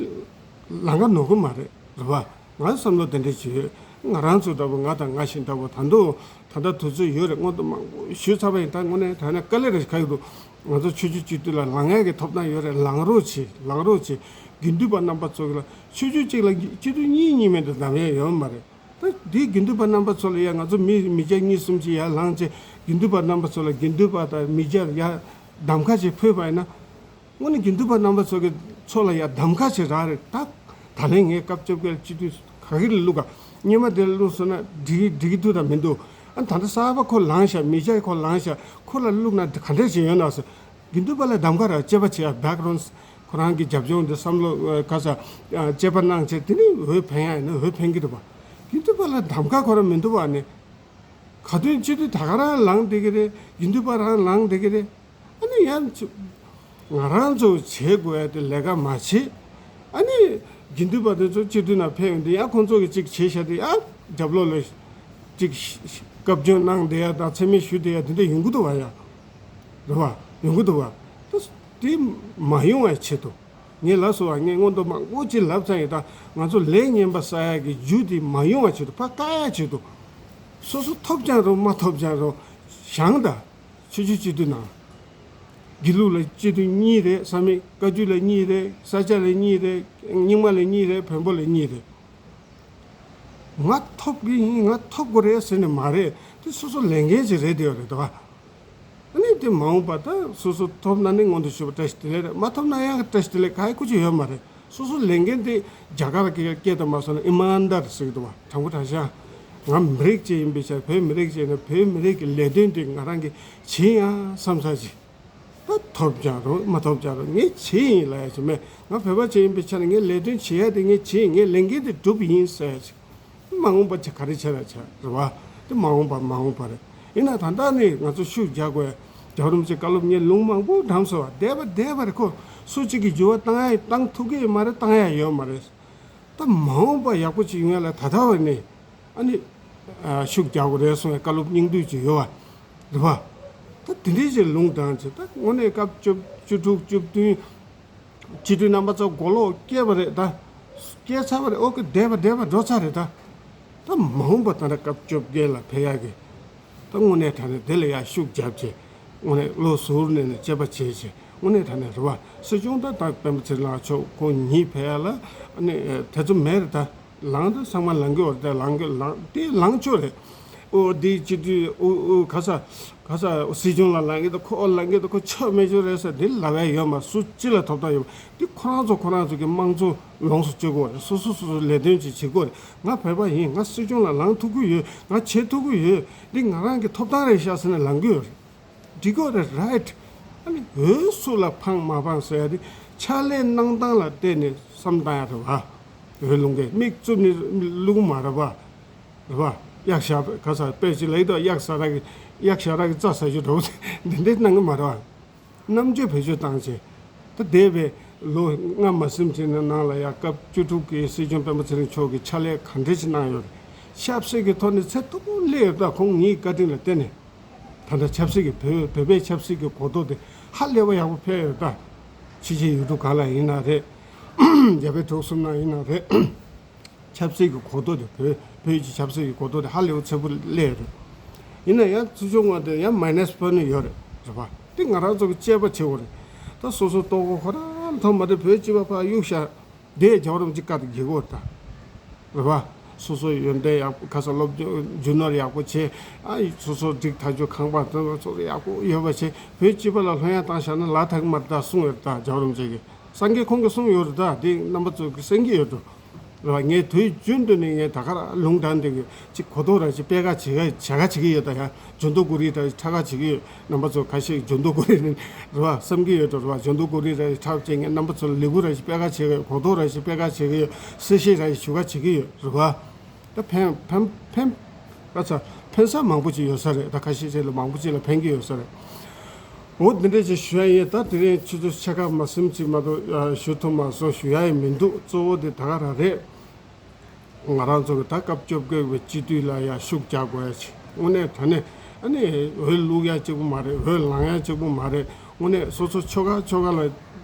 ལམ་ཁ་ནོར་གི་མ་རེད། རེད་བ། ང་བསམ་བློ་དེ་འདྲ་བྱེད་ཡོད། ང་རང་ཚོ་འདྲ་པོ། ང་དང་ང་བཞིན་འདྲ་པོ། ད་དུང་ད་ལྟ་དུས་ཚོད་ཡོད་རེད། སྔོན་དུ་མང་པོ་ཞུས་ཚར་བ་ཡིན། ད་དངོས་གནས་དྲང་གནས་དཀའ་ལས་རེ་ཞིག་ཁག་གི་འདུག་ང་ཚོ་ཆོས་བརྒྱུད་སྤྱི་འཐུས་ལ་ལངས་ཡག་གི་ཐོབ་ཐང་ཡོད་རེད། ལངས་རོགས་བྱེད། ལངས་རོགས་བྱེད། དགེ་འདུན་པ་རྣམ་པ་ཚོ་གི་ལ། ཆོས་བརྒྱུད་གཅིག་ལ་སྤྱི་འཐུས་གཉིས་གཉིས་མེད་དུ་གདམ་ཡག་ཡོད་མ་རེད། ད་འདི་དགེ་འདུན་པ་རྣམ་པ་ཚོ་ལ་ཡ། ང་ཚོ་མི་མི་སྐྱ་གཉིས་གསུམ་ཅིག་ཡར་ལངས་བྱས། དགེ་འདུན་པ་རྣམ་པ་ཚོ་ལ། དགེ་འདུན་པ་དང་མི་སྐྱ་ཡར་གདམ་ཁ་ཅིག་ཕུལ་བ་ཡིན་ན། དངོས་གནས་དགེ་འདུན་པ་རྣམ་པ་ཚོ་གི་ཚོ་ལ་ཡ་གདམ་ཁ་ཅིག་རག་རེད། ད་ད་ལན་ངས་སྐབས་བཅོ་བརྒྱད་ལ་སྤྱི་འཐུས་ག་གི་ལ་བླུག་ག་སྔོན་མ་དེ་ལ་བླུག་སོང་ན་འགྲིག་འགྲིག་གི་འདུག་དང་མི་འདུག་ཨ་ད་ལྟ་གསར་པ་ཁོ་ལངས་ཤག་མི་སྐྱ་ཁོ་ལངས་ཤག་ཁོ་ལ་བླུག་ན་ག་འདྲ་ཞིག་ཡོང་ན་ཟེར། དགེ་འདུན་པ་ལ་གདམ་ཁ་རག་དཔྱད་པ་བྱེད་ཡ། བེག་རོན་ཁོ་རང་གི་རྒྱབ་ལྗོངས་དེ། བསམ་བློ་ཨ་ག་ས་ཨ་དཔྱད་པ་གནང་བྱས། དེ་ནས་འོས་འཕེན་ཡ་ཡིན་ན་འོས་འཕེན་གྱི་རེད་པ། དགེ་འདུན་པ་ལ་གདམ་ཁ་ཁོ་རང་མི་འདུག་པ་ནི། ག་དུས་སྤྱི་འཐུས་ད་ག་རང་ལངས་བསྡད་ཀྱི་རེད། དགེ་འདུན་པ་རང་ལངས་བསྡད་ཀྱི་རེད། ཨ་ནི་ཡང་ཅི་ང་རང་ཚོ་བྱེད་དགོས་ཡ་དེ་ལས་ཀ་མ་བྱེད། ཨ་ནི་དགེ་འདུན་པ་དེ་ཚོ་སྤྱི་འཐུས་ནང་ཕེབས་ཡོང་དུས་ཡང་ཁོང་ཚོ་གིས་ཅིག་བྱས་ཤག་དེ་ཡང་རྒྱབ་ལོགས་ལ་ཅིག་བཀའ་བཀྱོན་གནང་བསྡད་ཡ་དང་། མཚན་སྨད་ཞུ་བསྡད་ཡ་དེ་འདྲ་ཡོང་གི་འདུག་བ་ཡ། རེད་བ། ཡོང་གི་འདུག་བ། ད་དེ་མ་ཡོང་བའི་ཆེད་དུ། ངས་ལབ་སོང་བ། ངས་སྔོན་དུ་མང་པོ་ཅིག་ལབ་ཚར་ཡིན། ད་ང་ཚོ་ལས་ངན་པ་བསགས་ཡག་གི་རྒྱུ་དེ་མ་ཡོང་བའི་ཆེད་དུ། ཕར་བཀག་ཡག་ཆེད་དུ། སོ་སོ་ཐོབ་ཀྱང་རུང་མ་ཐོབ་ཀྱང་རུང་། བཞེངས་དང་། ཆོས་བརྒྱུད་སྤྱི་འཐུས་ནང་། དགེ་ལུགས་ལ་སྤྱི་འཐུས་གཉིས་རེད། ས་མིག་བཀའ་བརྒྱུད་ལ་གཉིས་རེད། ས་སྐྱ་ལ་གཉིས་རེད། རྙིང་མ་ལ་གཉིས་རེད། བོན་པོ་ལ་གཉིས་རེད། ང་ཐོབ་ཀྱི་ཡིན། ང་ཐོབ་དགོས་རེད་ཟེར་ནས་མ་རེད། དེ་སོ་སོ་ལས་འགན་ཅིག་རེད། དེ་ཡོད་རེད་དོ། ཨ་ནི་དེ་མ་འོངས་པ་ད་སོ་སོ་ཐོབ་ན་ནི་སྔོན་དུ་ཞུས་པ་བཀྲ་ཤིས་བདེ་ལེགས་རེད། མ་ཐོབ་ན་ཡང་བཀྲ་ཤིས་བདེ་ལེགས་ག་ཡེ་ཁུ་ཅི་ཡོད་མ་རེད། སོ་སོ་ལས་འགན་དེ་རྒྱ་གར་གྱི་སྐད་དུ་མ་སོང་ན་ཨི་མན་དར་ཟེར་གི་འདུག་བ། དྲང་པོ་དྲང་བཞག་ང་མི་རིགས་ཅིག་ཡིན་པའི་ཆ། བོད་མི་རིགས་ཅིག་ཡིན་ན་བོད་མི་རིགས་ཀྱི་ལས་དོན་དེ་ང་རང་གིས་བྱེད་ཡ་བསམ་ས་ཅིག་ད་ཐོབ་ཀྱང་རུང་མ་ཐོབ་ཀྱང་རུང་ངས་བྱེད་ཡིན་ལབ་ཡ་ཅིག་མེད། ང་བོད་པ་ཅིག་ཡིན་པའི་ཆ་ནས་ངས་ལས་དོན་བྱེད་ཡ་དེ་ངས་བྱེད་ཡིན། ངས་ལས་འགན་དེ་སྒྲུབ་ཡིན་ཟེར་ཡ་ཅིག་མ་འོངས་པ་ཆ་ག་རེ་བྱས་ན་བྱས་རེད་བ། དེ་མ་འོངས་པ་མ་འོངས་པ་རེད། ཡིན་ན་ད་ལྟ་ནས་ང་ཚོ་ཤུགས་རྒྱག་དགོས། རྒྱལ་བ་རིན་པོ་ཆེ་བཀའ་སློབ་ངས་ལུང་མང་པོ་བགྲངས་སོང་བ། བསྡད་པ་བསྡད་པ་རེད། ཁོ་སུ་གཅིག་གིས་འགྱུར་བ་བཏང་ཡ་བཏང་ཐུབ་ཀྱི་ཡོད་མ་རེད། བཏང་ཡ་ཡོད་མ་རེད། ད་མ་འོངས་པ་ཡག་པོ་ཅིག་ཡོང་ཡ་ལ་ད་ལྟ་བ་ནས་ཨ་ནི་ཤུགས་རྒྱག་དགོས་རེད་གསུང་བའི་བཀའ་སློབ་སྙིང་བསྡུས་ཅིག་ཡོད་བ། རེད་བ། ད་དེ་འདྲའི་ཅིག་ལུང་དྲངས་བྱས། ད་དངོས་གནས་སྐབས་བཅུ་བཅུ་དྲུག་བཅུ་བདུན་སྤྱི་འཐུས་རྣམ་པ་ཚོ་མགོ་ལོག་སྐྱེས་པ་རེད། ད་སྐྱེས་ཚར་བ་རེད། ཨོ་ཀེ། བསྡད་པ་བསྡད་པ་འགྲོ་ཚར་རེད། ད་ད་མ་འོངས་པ་ད་ལྟ་སྐབས་བཅོ་བརྒྱད་ལ་ཕེབས་ཡག་གི། ད་དངོས་གནས་དྲང་གནས་དེ་ལ་ཡར་ཤུགས་རྒྱབ་བྱས། དངོས་གནས་བློ་གཟུར་གནས་ནས་དཔྱད་པ་བྱས་བྱས། དངོས་གནས་དྲང་གནས་རེད་བ། སྲིད་སྐྱོང་ད་ད་སྤེན་པ་ཚེ་རིང་ལགས་མཆོག་ཁོང་ཉིད་ཕེབས་ཡག་ལ་ཨ་ནི་དེ་ཚོ་མེད་རེད། ད་ལངས་ད་ཚང་མ་ལངས་གི་ཡོད་རེད། ད་ལངས་གི་ལངས་དེ་ལངས་ཆོག་རེད། ཨོ་འདི་སྤྱི་འཐུས་ཨོ་ཨོ་ག་ས་ག་ས་སྲིད་སྐྱོང་ལ་ལངས་གི་འདུག་ཁོ་ལངས་གི་འདུག་ཁོ་ཆོ་མེད་ཆོ་རེད་ཟེར་འདི་ལབ་ཡ་ཡོད་མ། སུ་སྤྱི་ལ་ཐོབ་ཐང་ཡོད་མ། འདི་ཁོ་རང་ཚོ་ཁོ་རང་ཚོ་གི་དམངས་གཙོ་ལོངས་སུ་སྤྱོད་དགོས་རེད། སོ་སོ་སོ་སོ་ལས་དོན་ཅིག་བྱེད་དགོས་རེད། ང་བོད་པ་ཡིན། ང་སྲིད་སྐྱོང་ལ་ལངས་ཐུབ་ཀྱི་ཡོད། ང་བྱེད་ཐུབ་ཀྱི་ཡོད། འདི་ང་རང་གི་ཐོབ་ཐང་རེད་ཤག་ཟེར་ནས་ལངས་ཀྱི་ཡོད་རེད། འགྲིག་གི་རེད། རའིཊ། ཨ་ནི་འོས་སུ་ལ་ཕངས་མ་ཕངས་ཟེར་ཡ་དེ་ཕྱག་ལས་གནང་སྟངས་ལ་བལྟས་ནས་བསམ་བཏང་ཡ་རེད་བ། འོས་བླུག་མཁན་མིག་བཙུམ་ནས་བླུག་མ་རེད་བ། རེད་བ། གཡག་ཞགས་ག་ས་དཔེ་ཅིག་ལ་ཡིན་དོ། གཡག་ཟ་ར་གི་གཡག་ཞ་ར་གི་རྩྭ་ཟ་རྒྱུ་འདྲ་བོ་འདི་འདྲས་གནང་གི་མ་རེད་བ། རྣམ་དཔྱོད་བེད་སྤྱོད་བཏང་བྱས། ད་འདས་པའི་ལོ་ལྔ་མ་ཟིན་ཅིག་ནང་ལ་ཡ་སྐབས་བཅུ་དྲུག་གི་སྲིད་སྐྱོང་སྤེན་པ་ཚེ་རིང་མཆོག་གིས་ཕྱག་ལས་ག་འདྲས་ཅིག་གནང་ཡོད་རེད། ཆབ་སྲིད་ཀྱི་ཐོག་ནས་ཚད་མཐོ་པོ་སླེབས་ཡོད། ད་ཁོང་ཉིད་བཀའ་དྲིན་ལ་བརྟེན་ནས། ད་ལྟ་ཆབ་སྲིད་ཀྱི་བོད་བོད་པའི་ཆབ་སྲིད་ཀྱི་གོ་རྟོགས་དེ་ཧ་ལས་པ་ཡག་པོ་འཕེལ་ཡོད། ད་ཕྱི་རྒྱལ་ཡུལ་གྲུ་གང་ལ་ཡིན་ན་རེད། རྒྱ་བལ་འབྲུག་གསུམ་ན་ཡིན་ན་རེད། ཆབ་སྲིད་ཀྱི་གོ་རྟོགས་དེ་བོད་བོད་ཀྱི་ཆབ་སྲིད་ཀྱི་གོ་རྟོགས་དེ་ཧ་ལས་པ་ཚ་པོ་སླེབས་ཡོད་རེད། ཡིན་ན་ཡང་སྲིད་སྐྱོང་ངོས་དེ་ཡང་མའི་ནས་པོ་ནི་ཡོད་རེད། རེད་པ། དེ་ང་རང་ཚོ་གི་དཔྱད་པ་བྱེད་དགོས་རེད། ད་སོ་སོ་ལྟོ་གོས་ཁོ་རང་ཐོག་མ་དེ་བོད་སྤྱི་པ་ཕར་གཡུག་བཞག་དེ་རྒྱལ་བ་རིན་པོ་ཆེ་བཀའ་དེ་འགེལ་གོ་ད། རེད་པ། སོ་སོ་ཡོན་ཏན་ཡག་པོ་ཁ་ས་སློབ་སྦྱོང་རྒྱུ་ནོར་ཡག་པོ་བྱས། ཨ་སོ་སོ་སྒྲིག་ཐག་ཆོད་ཁང་པ་དེ་ཚོ་ཡག་པོ་ཡོད་པ་བྱས། བོད་སྤྱི་པ་ལ་ལྷོད་ཡངས་བཏང་བཞག་ན་ལ་དྭགས་མར་ད་གསུང་ཡོད་ད་རྒྱལ་བ་རིན་པོ་ཆེ་གིས། སངས་རྒྱས་ཁོང་གིས་གསུང་ཡོད་རེད་ད། དེ་རྣམ་པ་ཚོ་གིས་གསན་གྱི་ཡོད་འགྲོ། རེད་པ། ངས་དུས་རྒྱུན་དུ་ནས་ངས་ད་ག་རང་ལུང་དྲངས་དེ་གི་ཅིག་གོ་རྟོགས་ར་ཅིག་སྤེལ་ག་བྱེད་ག་བྱ་ག་བྱེད་ཀྱི་ཡོད་ད། ཡང་ཇོ་མདོ་གོ་རི་ར་ཅིག་ཁྲ་ག་བྱེད་ཀྱི་ཡོད། རྣམ་པ་ཚོ་ཁ་ཤས་ཇོ་མདོ་གོ་རི་ནས་རེད་པ་བསམ་གྱི་ཡོད་འགྲོ། རེད་པ། ཇོ་མདོ་གོ་རི་ར་ཅིག་ཁྲ་བྱེད་ངས་རྣམ་པ་ཚོ་ལ་ལེའུ་ར་ཅིག་སྤེལ་ག་བྱེད་ཀྱི་ཡོད། གོ་རྟོགས་ར་ཅིག་སྤེལ་ག་བྱེད་ཀྱི་ཡོད། གསལ་བཤད་ར་ཅིག་ཞུ་ག་བྱེད་ཀྱི་ཡོད། རེད་པ། ད་ཕན་ཕན་ཕན་ག་ཚ་ཕན་ས་མང་པོ་ཅིག་ཡོད་ས་རེད། ད་ཁ་ཤས་ཅིག་ལ་མང་པོ་ཅིག་ལ་ཕན་གྱི་ཡོད་ས་རེད། འོ་འདི་འདྲས་ཅིག་ཞུ་ཡ་ཡིན། ད་དེ་རིང་ཆུ་ཚོད་ཕྱེད་ཀ་མ་ཟིན་ཅིག་མ་གཏོགས་ཞུ་ཐུབ་མ་སོང་། ཞུ་ཡ་ཡི་མི་འདུག་གཙོ་བོ་དེ་ད་ག་རང་རེད། ང་རང་ཚོ་གི་ད་སྐབས་བཅོ་བརྒྱད་པའི་སྤྱི་འཐུས་ལ་ཡ་ཤུགས་རྒྱག་དགོས་ཡ་ཅིག་དངོས་གནས་དྲང་གནས་ཨ་ནི་འོས་བླུག་ཡ་གཅིག་པུ་མ་རེད། འོས་ལེན་ཡ་གཅིག་པུ་མ་རེད། དངོས་གནས་སོ་སོ་ཆོལ་ཁ་ཆོལ་ཁ་ལ་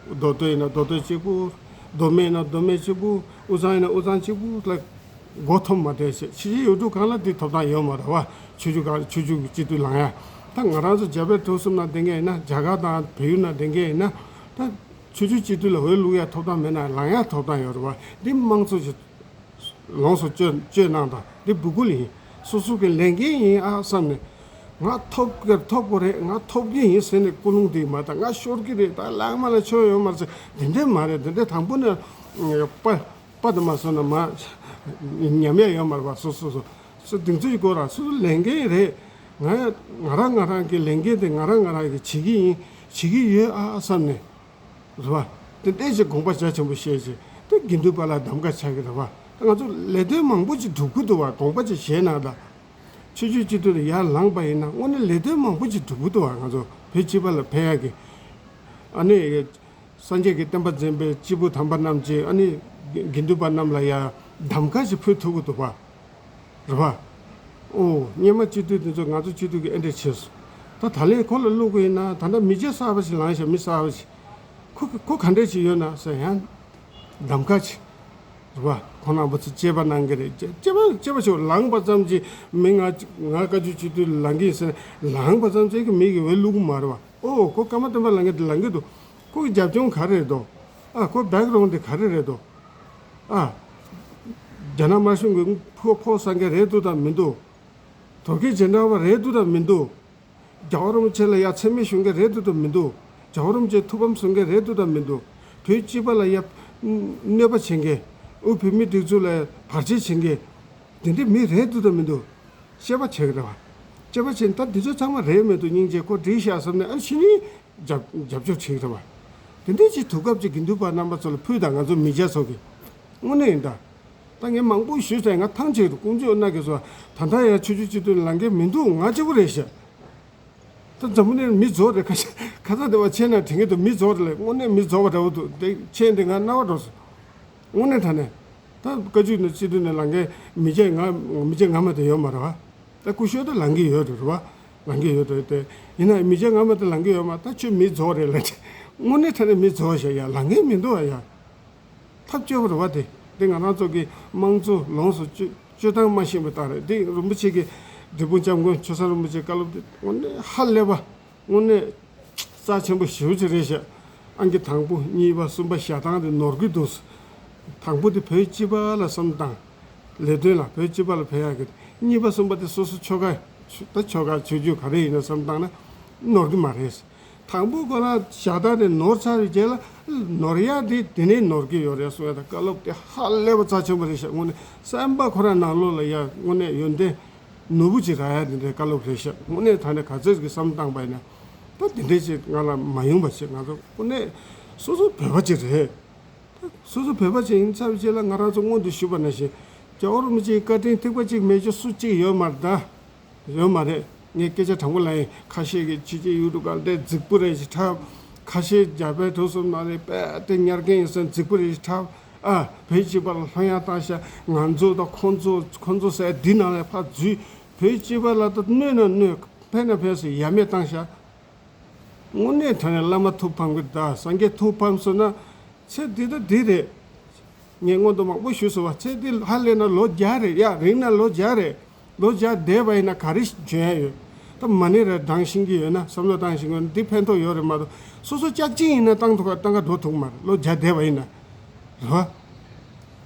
མདོ་སྟོད་ཡིན་ན་མདོ་སྟོད་གཅིག་པུ། མདོ་སྨད་ཡིན་ན་མདོ་སྨད་གཅིག་པུ། དབུས་གཙང་ཡིན་ན་དབུས་གཙང་གཅིག་པུ་ལ་མགོ་འཐོམ་མ་བསྡད་བྱས། ཕྱི་རྒྱལ་ཡུལ་གྲུ་གང་ལ་དེ་ཐོབ་ཐང་ཡོད་མ་རེད་པ། ཆོས་བརྒྱུད་གང་ཆོས་བརྒྱུད་ཀྱི་སྤྱི་འཐུས་ལེན་ཡ། ད་ང་རང་ཚོ་རྒྱ་བལ་འབྲུག་གསུམ་ན་བསྡད་མཁན་ཡིན་ན། རྒྱ་གར་དང་བལ་ཡུལ་ན་བསྡད་མཁན་ཡིན་ན། ད་ཆོས་བརྒྱུད་སྤྱི་འཐུས་ལ་འོས་བླུག་ཡ་ཐོབ་ཐང་མེད་ན་ལེན་ཡ་ཐོབ་ཐང་ཡོད་རེད་པ། འདི་དམངས་གཙོ་ཞིག་ལོངས་སུ་སྤྱོད་སྤྱོད་གནང་དང་། འདི་སྦུ་གུ་ལ་ཡིན། སོ་སོ་གི་ལས་འགན་ཡིན་ཨ་བསམ་ནས། ང་ཐོབ་གི་ཐོབ་དགོས་རེད། ང་ཐོབ་གི་ཡིན་ཟེར་ནས་ཀུན་སློང་དེ་མ་བཏང་། ང་ཤོར་གི་རེད། ད་ལག་མ་ལ་ཆོ་ཡོད་མ་རེད་ཟེར་དེ་འདྲས་མ་རེད། དེ་འདྲས་དང་པོ་ནས་པ་པ་དུ་མ་སོང་ན་མ་ཉམས་ཡ་ཡོད་མ་རེད་པ། སོ་སོ་སོ་སོ་གདེང་ཚོད་ཀྱི་སྐོར་ར་སོ་སོ་ལས་འགན་རེད། ང་ང་རང་ང་རང་གི་ལས་འགན་དེ་ང་རང་ང་རང་གི་བྱེད་ཀྱི་ཡིན། བྱེད་ཀྱི་ཡོད་ཨ་བསམ་ནས། རེད་པ། དེ་འདྲས་ཅིག་དགོངས་པ་རྒྱ་ཆེན་པོ་བཞེས་བྱས། དེ་དགེ་འདུན་པ་ལ་གདམ་ག་ཆགས་ཀྱི་རེད་པ། ད་ང་ཚོ་ལས་དོན་མང་པོ་ཅིག་སྒྲུབ་ཀྱི་འདུག་པ། དགོངས་པ་ཅིག་བཞེས་ན་ད། ཆོས་བརྒྱུད་སྤྱི་འཐུས་ལ་ཡར་ལངས་པ་ཡིན་ན་དངོས་གནས་ལས་དོན་མང་པོ་ཅིག་སྒྲུབ་ཀྱི་འདུག་པ། ང་ཚོ་བོད་སྤྱི་པ་ལ་ཕན་ཡག་གི། ཨ་ནི་སངས་རྒྱས་ཀྱི་བསྟན་པ་འཛིན་པའི་སྐྱེས་བུ་དམ་པ་རྣམས་ཀྱིས་ཨ་ནི་དགེ་འདུན་པ་རྣམས་ལ་ཡང་གདམ་ག་ཅིག་ཕུལ་ཐུབ་ཀྱི་འདུག་པ། རེད་པ། ཨོ་སྔོན་མ་སྤྱི་འཐུས་དེ་ཚོ་ང་ཚོ་སྤྱི་འཐུས་ཀྱིས་ཨེ་འདྲས་བྱས་སོང་། ད་ད་ལན་ཁོ་ལ་བླུག་གི་ཡིན་ན་ད་ལྟ་མི་རྒྱུ་གསར་པ་ཞིག་ལངས་ཤག་མི་གསར་པ་ཞིག་ཁོ་ཁོ་ག་འདྲས་ཅིག་ཡོད་ན་ཟེར་ཡང་གདམ་ག་ཅིག་རེད་པ། ཁོང་རྣམ་པ་ཚོ་དཔྱད་པ་གནང་གི་རེད། དཔྱད་དཔྱད་པ་དཔྱད་པ་ཞིག་ལངས་པ་ཙམ་གྱིས་མི་ང་ང་བཀའ་བརྒྱུད་སྤྱི་འཐུས་ལངས་ཀྱི་ཡིན་ཟེར་ལངས་པ་ཙམ་གྱིས་མི་གིས་འོས་བླུག་གི་མ་རེད་པ། ཨོ་ཁོ་ཀརྨ་སྟོན་པ་ལངས་ཀྱི་འདུག་ལངས་ཀྱི་འདུག་ཁོ་གི་རྒྱབ་ལྗོངས་ག་རེ་རེད་དོ། ཨ་ཁོ་བེག་རོང་དེ་ག་རེ་རེད་དོ། ཨ། རྒྱ་ནག་དམར་གཞུང་གི་ཕོགས་ཕོགས་བསམ་མཁན་རེད་འདུག་དང་མི་འདུག། དོལ་རྒྱལ་རྗེས་འབྲང་བ་རེད་འདུག་དང་མི་འདུག། རྒྱལ་བ་རིན་པོ་ཆེ་ལ་ཡ་མཚན་སྨད་ཞུ་མཁན་རེད་འདུག་དང་མི་འདུག། རྒྱལ་བ་རིན་པོ་ཆེ་ཐུགས་ཕམ་བཟོ་མཁན་རེད་འདུག་དང་མི་འདུག། བོད་སྤྱི་པ་ལ་ཡ་གནོད་པ་བྱེད་མཁན། དབུས་བོད་མིའི་སྒྲིག་འཛུགས་ལ་བར་ཆད་བྱེད་མཁན། དེ་འདྲའི་མི་རེད་འདུག་དང་མི་འདུག། དཔྱད་པ་བྱེད་ཀྱི་རེད་བ། དཔྱད་པ་བྱས་ནས་ད་འདི་ཚོ་ཚང་མ་རེད་མི་འདུག། སྙིང་རྗེ་ཁོ་འགྲིག་ཤག་བསམ་ནས་ཨ་ཕྱི་ནས་རྒྱབ་རྒྱབ་སྐྱོར་བྱེད་ཀྱི་རེད་བ། དེ་འདྲའི་ཅིག་དུས་སྐབས་ཅིག་དགེ་འདུན་པ་རྣམ་པ་ཚོ་ལ་ཕུལ་དང་། ང་ཚོ་མི་སྐྱ་ཚོ་གི་དངོས་གནས་ཡིན་ད། ད་ངས་མང་པོ་ཞུས་ཚར། ང་ཐང་ཆད་འདུག། དཀོན་མཆོག་མནའ་སྐྱེལ་སོང་། ད་ལྟ་ཡང་ཆོས་བརྒྱུད་སྤྱི་མཐུན་ལངས་མཁན་མི་འདུག། ང་གཅིག་པུ་རེད་ཤག། ད་འཛམ་བུ་གླིང་མི་རྫོགས་རེད། ཁ་ཤས་ཁ་ཚ་དེ་བ་ཆེ་ན་དྲན་གྱི་འདུག། མི་རྫོགས་རེད་ལབ། དངོས་གནས་མི་རྫོགས་པ་འདྲ་བོ་འདུག། དེ་མཆན་དེ་ང་རྣ་བ་འགྲོ་སོང་། དངོས་གནས་དྲང་གནས། ད་བཀའ་བརྒྱུད་ནས་སྤྱི་འཐུས་ནས་ལངས་མཁན་མི་སྐྱ་ང་མི་སྐྱ་ང་མ་དེ་ཡོད་མ་རེད་བ། ད་སྐུ་ཞབས་ད་ལངས་ཀྱི་ཡོད་རེད་བ། ལངས་ཀྱི་ཡོད་རེད་དེ། ཡིན་ན་མི་སྐྱ་ང་མ་དེ་ལངས་ཀྱི་ཡོད་མ། ད་ཁྱོད་མི་རྫོགས་རེད་ལབ་དེ། དངོས་གནས་དྲང་གནས་མི་རྫོགས་ཤག་ཡ། ལངས་མཁན་མི་འདུག་ཨ་ཡ། ཐབས་སྐྱོ་པོ་རེད་བ་དེ། དེ་ང་རང་ཚོ་གི་དམངས་གཙོ་ལོངས་སུ་སྤྱོད་སྤྱོད་སྟངས་མ་ཤེས་པའི་རྟགས་རེད། དེ་རིན་པོ་ཆེ་གི་འབྲས་སྤུངས་སྐྱབས་མགོན་ཆོས་བཟང་རིན་པོ་ཆེ་བཀའ་སློབ་དེ་དངོས་གནས་ཧ་ལས་པ། དངོས་གནས་རྩ་ཆེན་པོ་ཞེ་པོ་ཅིག་རེད་ཤག། ཨང་ཀི་དང་པོ་གཉིས་པ་གསུམ་པ་བཞག་སྟངས་དེ་ནོར་གི་འདུག། དང་པོ་དེ་བོད་སྤྱི་པ་ལ་བསམ་སྟངས། ལས་དོན་ལ་བོད་སྤྱི་པ་ལ་ཕན་ཡག་གི། གཉིས་པ་གསུམ་པ་དེ་སོ་སོ་ཆོལ་ཁ། ད་ཆོལ་ཁ་ཆོས་བརྒྱུད་ག་རེ་ཡིན་ན་བསམ་སྟངས་ན་ནོར་གི་མ་རེད། དང་པོ་ཁོ་རང་བཞག་སྟངས་དེ་ནོར་ཚར་བའི་རྗེས་ལ་ནོར་ཡག་དེ་དེ་ནས་ནོར་གི་ཡོད་རེད་གསུང་ཡག་དང་། བཀའ་སློབ་དེ་ཧ་ལས་པ་རྩ་ཆེན་པོ་རེད་ཤག། དངོས་གནས་སེམས་པ་ཁོ་རང་ནང་ལོགས་ལ་ཡ་དངོས་གནས་ཡོན་ཏན་ནོར་བུ་ཅིག་རག་ཡ་དེ་འདྲའི་བཀའ་སློབ་རེད་ཤག། དངོས་གནས་དྲང་གནས་ག་ཚོད་ཀྱི་བསམ་བཏང་པ་ཡིན་ན། ད་དེ་འདྲའི་ཅིག་ང་ལ་མ་ཡོང་བ་ཞིག། ང་ཚོ་དངོས་གནས་སོ་སོ་བོད་པ་ཅིག་རེད། ད་སོ་སོ་བོད་པ་ཅིག་ཡིན་ཚར་བའི་རྗེས་ལ་ང་རང་ཚོ་སྔོན་དུ་ཞུས་པ་ནང་བཞིན་རྒྱལ་བ་རིན་པོ་ཆེའི་བཀའ་དྲིན་ཐིགས་པ་གཅིག་མེད་རྒྱུ་སུ་གཅིག་ཡོད་མ་རེད་ད། ཡོད་མ་རེད། ངས་སྐད་ཆ་དྲང་པོ་ལབ་ཡིན། ཁ་ཤས་ཀྱིས་ཕྱི་རྒྱལ་ཡུལ་གྲུ་ག་ལ་བསྡད་རྫིག་པོ་རེད་ཅེས་འཁྲབ། ཁ་ཤས་རྒྱ་བལ་འབྲུག་གསུམ་ནང་ལ་དཔེ་དེ་ཉར་མཁན་ཡིན་ཟེར་རྫིག་པོ་རེད་ཅེས་འཁྲབ། ཨ། བོད་སྤྱི་པ་ལ་ལྷོད་ཡངས་བཏང་ཤག། ང་ཚོ་དང་ཁོང་ཚོ་ཁོང་ཚོ་ཟེར་འདི་ནང་ལ་ཕར་འཛུལ། བོད་སྤྱི་པ་ལ་ད་གནོད་ན་གནོད། ཕན་ན་ཕན་ཟེར་ཡ་མེད་བཏང་ཤག། དངོས་གནས་དྲང་གནས་བླ་མ་ཐུགས་ཕམ་གི་ད། སངས་རྒྱས་ཐུགས་ཕམ་སོང་ན། ཚེ་འདི་ད་འདི་རེད། ངས་སྔོན་དུ་མང་པོ་ཞུས་སོང་བ། ཚེ་འདི་ཧ་ལས་ན་ལོ་བརྒྱ་རེད་ཡ། རིང་ན་ལོ་བརྒྱ་རེད། ལོ་བརྒྱ་བསྡད་པ་ཡིན་ན་ག་རེ་འཇོན་ཡ་ཡོད། ད་མ་ཎི་རེ་བགྲང་ཤེས་ཀྱི་ཡོད་ན། བསམ་བློ་བཏང་ཤེས་ཀྱི་ཡོད་ན་འདི་ཕན་ཐོགས་ཡོད་རེད་མ་གཏོགས། སོ་སོ་ལྕགས་ཅིག་ཡིན་ན་བཏང་ཐུབ་ག་བཏང་ག་འགྲོ་ཐུབ་མ་རེད། ལོ་བརྒྱ་བསྡད་པ་ཡིན་ན། རེད་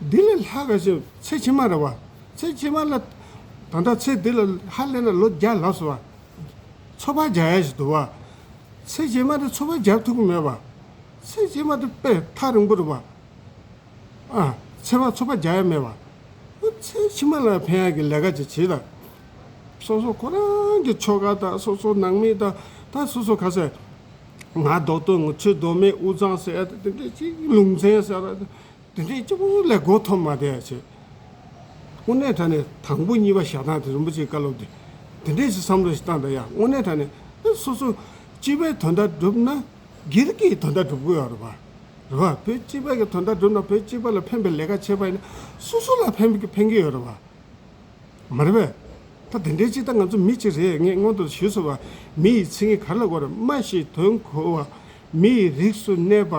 བ། འདི་ལས་ལྷག་ག་ཞིག་ཚེ་ཕྱི་མ་རེད་བ། ཚེ་ཕྱི་མ་ལ། ད་ལྟ་ཚེ་འདི་ལ་ཧ་ལས་ན་ལོ་བརྒྱ་ལབ་སོང་བ། འཚོ་བ་རྒྱག་ཡ་ཞིག་འདུག་བ། ཚེ་རྗེས་མ་དེ་འཚོ་བ་རྒྱག་ཐུབ་ཀྱི་མེད་པ། ཚེ་རྗེས་མ་དེ་དཔེ་ཐག་རིང་པོ་རེད་བ། ཨ། ཚེ་མ་འཚོ་བ་རྒྱག་ཡ་མེད་པ། ཚེ་ཕྱི་མ་ལ་ཕན་ཡ་གི་ལས་ཀ་ཅིག་བྱེད་དང་། སོ་སོ་ཁོ་རང་གི་ཆོལ་ཁ་དང་། སོ་སོ་ནང་མི་དང་། ད་སོ་སོ་ག་ཟེར། ང་རྡོག་ཏོ་ངོ་། ཁྱོད་མདོ་སྨད་དབུས་གཙང་ཟེར་ཡ་དེ་འདྲས་ཅིག། ལུང་ཚན་ཟེར་ཡ་དེ་འདྲས་གཅིག་པུ་ལས་མགོ་འཐོམ་མ་བསྡད་ཡ་བྱེད། དངོས་གནས་དྲང་གནས་དང་པོ་གཉིས་པ་བཞག་སྟངས་དེ། རིན་པོ་ཆེའི་བཀའ་སློབ་དེ་དེ་འདྲས་ཅིག་བསམ་བློ་ཞིག་བཏང་དང་ཡ། དངོས་གནས་དྲང་གནས་སོ་སོ་སྤྱི་པའི་དོན་དག་སྒྲུབ་ན་སྒེར་གྱི་དོན་དག་སྒྲུབ་དགོས་ཡོད་རེད་བ། རེད་བ། བོད་སྤྱི་པའི་གི་དོན་དག་སྒྲུབ་ན། བོད་སྤྱི་པ་ལ་ཕན་པའི་ལས་ཀ་བྱས་པ་ཡིན་ན་སོ་སོ་ལ་ཕན་ཕན་གྱི་ཡོད་རེད་བ། མ་རེད་པས། ད་དེ་འདྲའི་ཅིག་ད་ང་ཚོ་མི་གཅིག་རེད། ངས་སྔོན་དུ་ཞུས་སོང་བ། མི་ཡི་མཚན་ཉིད་ག་རེ་ལབ་དགོས་རེད། སྨྲ་ཤེས་དོན་གོ་བ། མི་ཡི་རིགས་སུ་གནས་པ་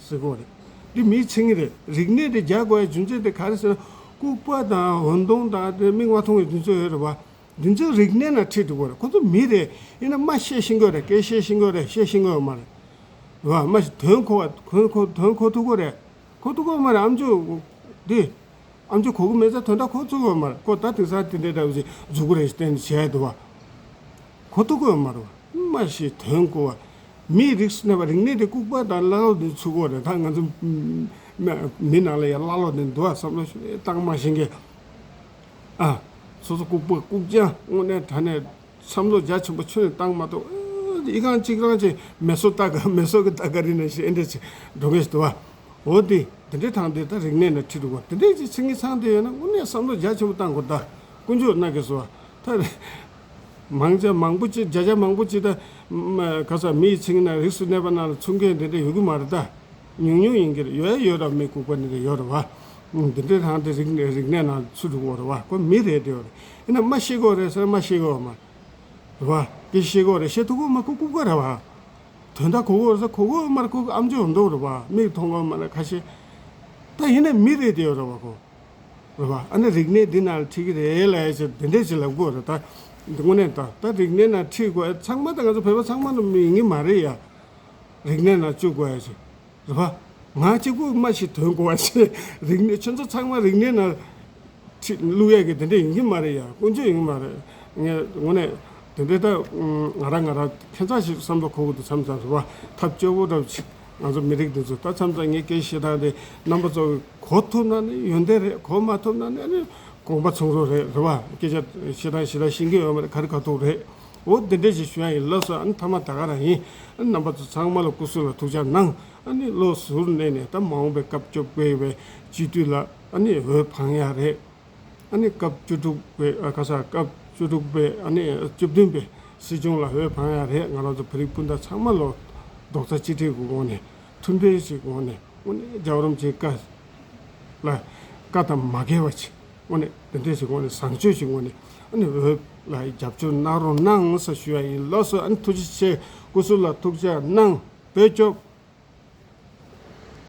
ཟེར་དགོས་རེད། འདི་མི་ཡི་མཚན་ཉིད་རེད། རིག་གནས་དེ་རྒྱག་དགོས་ཡ་རྒྱུ་མཚན་དེ་ག་རེ་ཟེར་ན། ལྐུགས་པ་དང་འོད་སྟོང་དང་དེ་མིག་མ་མཐོང་བའི་རྒྱུ་མཚན་ཡོད་རེད་བ། འདི་ཚོ་རིག་གནས་ནང་ཁྲིད་འགྲོ་དགོས་རེད། ཁོ་ཚོ་མི་རེད། ཡིན་ན་སྨྲ་ཤེས་ཤེས་དགོས་རེད། སྐད་བཤད་ཤེས་དགོས་རེད། བཤད་ཤེས་དགོས་ཡོད་མ་རེད། རེད་བ། སྨྲ་ཤེས་དོན་གོ་བ། དོན་གོ་དོན་གོ་ཐུབ་དགོས་རེད། གོ་ཐུབ་དགོས་ཡོད་མ་རེད། ཨམ་ཅོག་འདི། ཨམ་ཅོག་གོ་གི་མེད་ཙང་དོན་དག་གོ་ཐུབ་ཀྱི་ཡོད་མ་རེད། ཁོ་ད་དེང་སང་དེ་འདྲའི་འདྲ་བོ་ཞིག་འཛུགས་ཀྱི་རེད་ཟེར་བྱས་འདུག་བ། གོ་ཐུབ་ཀྱི་ཡོད་མ་རེད་བ། སྨྲ་ཤེས་དོན་གོ་བ། མིའི་རིགས་སུ་གནས་པ། རིག་གནས་དེ་ལྐུགས་པ་དང་ཀླ་ཀློ་དེ་ཚུད་དགོས་རེད། ད་ང་ཚོ་མི་ནང་ལ་ཡ་ཀླ་ཀློ་དེ་འདུག་བ། བསམ་བློ་ཞིག་བཏང་མ་ཤེས་མཁན། ཨ། སོ་སོ་ལྐུགས་པ་ལྐུགས་རྐྱང་། དངོས་གནས་དྲང་གནས་བསམ་བློ་རྒྱ་ཆེན་པོ་ཁྱོན་ནས་བཏང་མ་གཏོགས། ཨ། ཡི་གང་གཅིག་རང་ཅིག་མེ་སོ་ཏ་ག་མེ་སོ་གི་ཏ་ག་རི་ནང་བཞིན་ཨེ་འདྲ་ཅིག་འགྲོ་མཁན་ཞིག་འདུག་བ། འོ་དེ། དེ་འདྲའི་ཐང་དེ་ད་རིག་གནས་ནང་ཁྲིད་འགྲོ་དགོས། དེ་འདྲའི་ཅིག་མཚན་ཉིད་ཚང་དེ་ཡོད་ན་དངོས་གནས་བསམ་བློ་རྒྱ་ཆེན་པོ་བཏང་དགོས། ད་དཀོན་མཆོག་མནའ་སྐྱེལ་སོང་བ། ད་མང་ཆེ་མང་པོ་ཅིག་བརྒྱ་ཆ་མང་པོ་ཅིག་ད་ག་ས་མི་ཡི་མཚན་ཉིད་ནང་རིགས་སུ་གནས་པ་ནང་ལ་ཚུད་མཁན་དེ་འདྲ་ཡོད་ཀྱི་མ་རེད། ད་ཉུང་ཉུང་ཡིན་གྱི་རེད། ཡོད་ཡོད་ར། མི་ལྐུགས་པ་འདི་འདྲ་ཡོད་རེད་བ། དེ་འདྲའི་ཐང་དེ་རིག་རིག་གནས་ནང་ཚུད་འགྲོ་གི་ཡོད་རེད་བ། ཁོ་མི་རེད་དེ་ཡོད་རེད། ཡིན་ན་སྨྲ་ཤེས་དགོས་རེད་ཟེར་སྨྲ་ཤེས་དགོས་མ་རེད་བ། སྐད་ཤེས་དགོས་རེད། བཤད་ཐུབ་ཀྱི་མ། ཁོ་ལྐུགས་པ་རེད་བ། དོན་དག་གོ་གོ་རེད་ཟེར་གོ་གོ་མར་ཁོ་ཨམ་ཅོག་འདུག་རེད་བ། མིག་མཐོང་གོ་མ་ལ་ཁ་ཤས། ད་ཡིན་ན་མི་རེད་དེ་ཡོད་རེད་བ་ཁོ། རེད་བ། ཨ་ནི་རིག་གནས་འདི་ནང་ཁྲིད་ཀྱི་རེད་ལབ་ཡ་ཅིག་དེ་འདྲས་ཅིག་ལབ་དགོས་རེད། ད་དངོས་གནས་ད་ད་རིག་གནས་ནང་ཁྲིད་དགོས་ཡ་ཚང་མ་ད་ང་ཚོ་བོད་པ་ཚང་མ་ནི་མི་ཡིན་གྱི་མ་རེད་ཡ། རིག་གནས་ནང་བཅུག་དགོས་ཡ་ཅིག་རེད་བ། ང་གཅིག་པུ་སྨྲ་ཤེས་དོན་གོ་བ་ཅིག་རིག་གནས་ཁྱོད་ཚོ་ཚང་མ་རིག་གནས་ནང་ ཁྲིད་བླུག་ཡས་ཀྱི་དེ་འདྲས་ཡིན་གྱི་མ་རེད་ཡ། ཀུན་སྤྱོད་ཡིན་གྱི་མ་རེད། ངས་དངོས་གནས་དེ་འདྲས་ད་ང་རང་ང་རང་ཁྱད་མཚར་ཞིག་བསམ་བློ་འཁོར་གྱི་འདུག་མཚམས་མཚམས་རེད་བ། ཐབས་སྐྱོ་བོ་འདྲ་བོ་ཅིག་ང་ཚོ་མི་རིགས་འདི་ཚོ་ད་མཚམས་མཚམས་ངས་སྐད་བཤད་སྟངས་དེ་རྣམ་པ་ཚོ་གིས་གོ་ཐུབ་ན་ནི་ཡོན་ཏན་རེད། གོ་མ་ཐུབ་ན་ནི་ཨ་ནི་དགོངས་པ་ཚོམ་བུ་རེད། རེད་བ། སྐད་ཆ་བཤད་སྟངས་ཞེ་དྲག་ཤེས་ཀྱི་ཡོད་མ་རེད། ག་རེ་ག་ཐུག་རེད། འོ་དེ་འདྲས་ཞིག་ཞུ་ཡ་ཡིན། ལགས་སོ། ཨ་ནི་མཐའ་མ་ད་ག་རང་ཡིན། ཨ་ནི་རྣམ་པ་ཚོ་ཚང་མ་ལ་སྐུ་གཟུགས་ལ་ཐུགས་ཅག་གནང་། ཨ་ནི་བློ་གཟུར་གནས་ནས་ད་མ་འོངས་པའི་སྐབས་བཅོ་བརྒྱད་པའི་སྤྱི་འཐུས་ལ་ཨ་ནི་འོས་འཕང་ཡ་རེད། ཨ་ནི་སྐབས་བཅུ་དྲུག་པའི་ཨ་ཁ་ས་སྐབས་བཅུ་དྲུག་པའི་ཨ་ནི་བཅུ་བདུན་པའི་སྲིད་སྐྱོང་ལ་འོས་འཕང་ཡ་རེད། ང་རང་ཚོ་བོད་རིགས་སྤུན་ཟླ་ཚང་མ་ལོ་རྡོག་རྩ་གཅིག་སྒྲིལ་གྱི་ངང་ནས་མཐུན་སྒྲིལ་གྱི་ངང་ནས་དངོས་གནས་རྒྱལ་བ་རིན་པོ་ཆེའི་བཀའ་ལ་བཀའ་དང་མ་འགལ་བ་ཅིག་དངོས་གནས་དེ་འདྲས་ཞིག་དངོས་གནས་བཟང་སྤྱོད་ཞིག་དངོས་གནས་ཨ་ནི་འོས་ལ་རྒྱབ་སྐྱོར་གནང་རོགས་གནང་ཟེར་ཞུ་ཡ་ཡིན། ལགས་སོ། ཨ་ནི་ཐུགས་རྗེ་ཆེ། སྐུ་གཟུགས་ལ་ཐུགས་ཅག་གནང་། བོད་སྐྱོབ།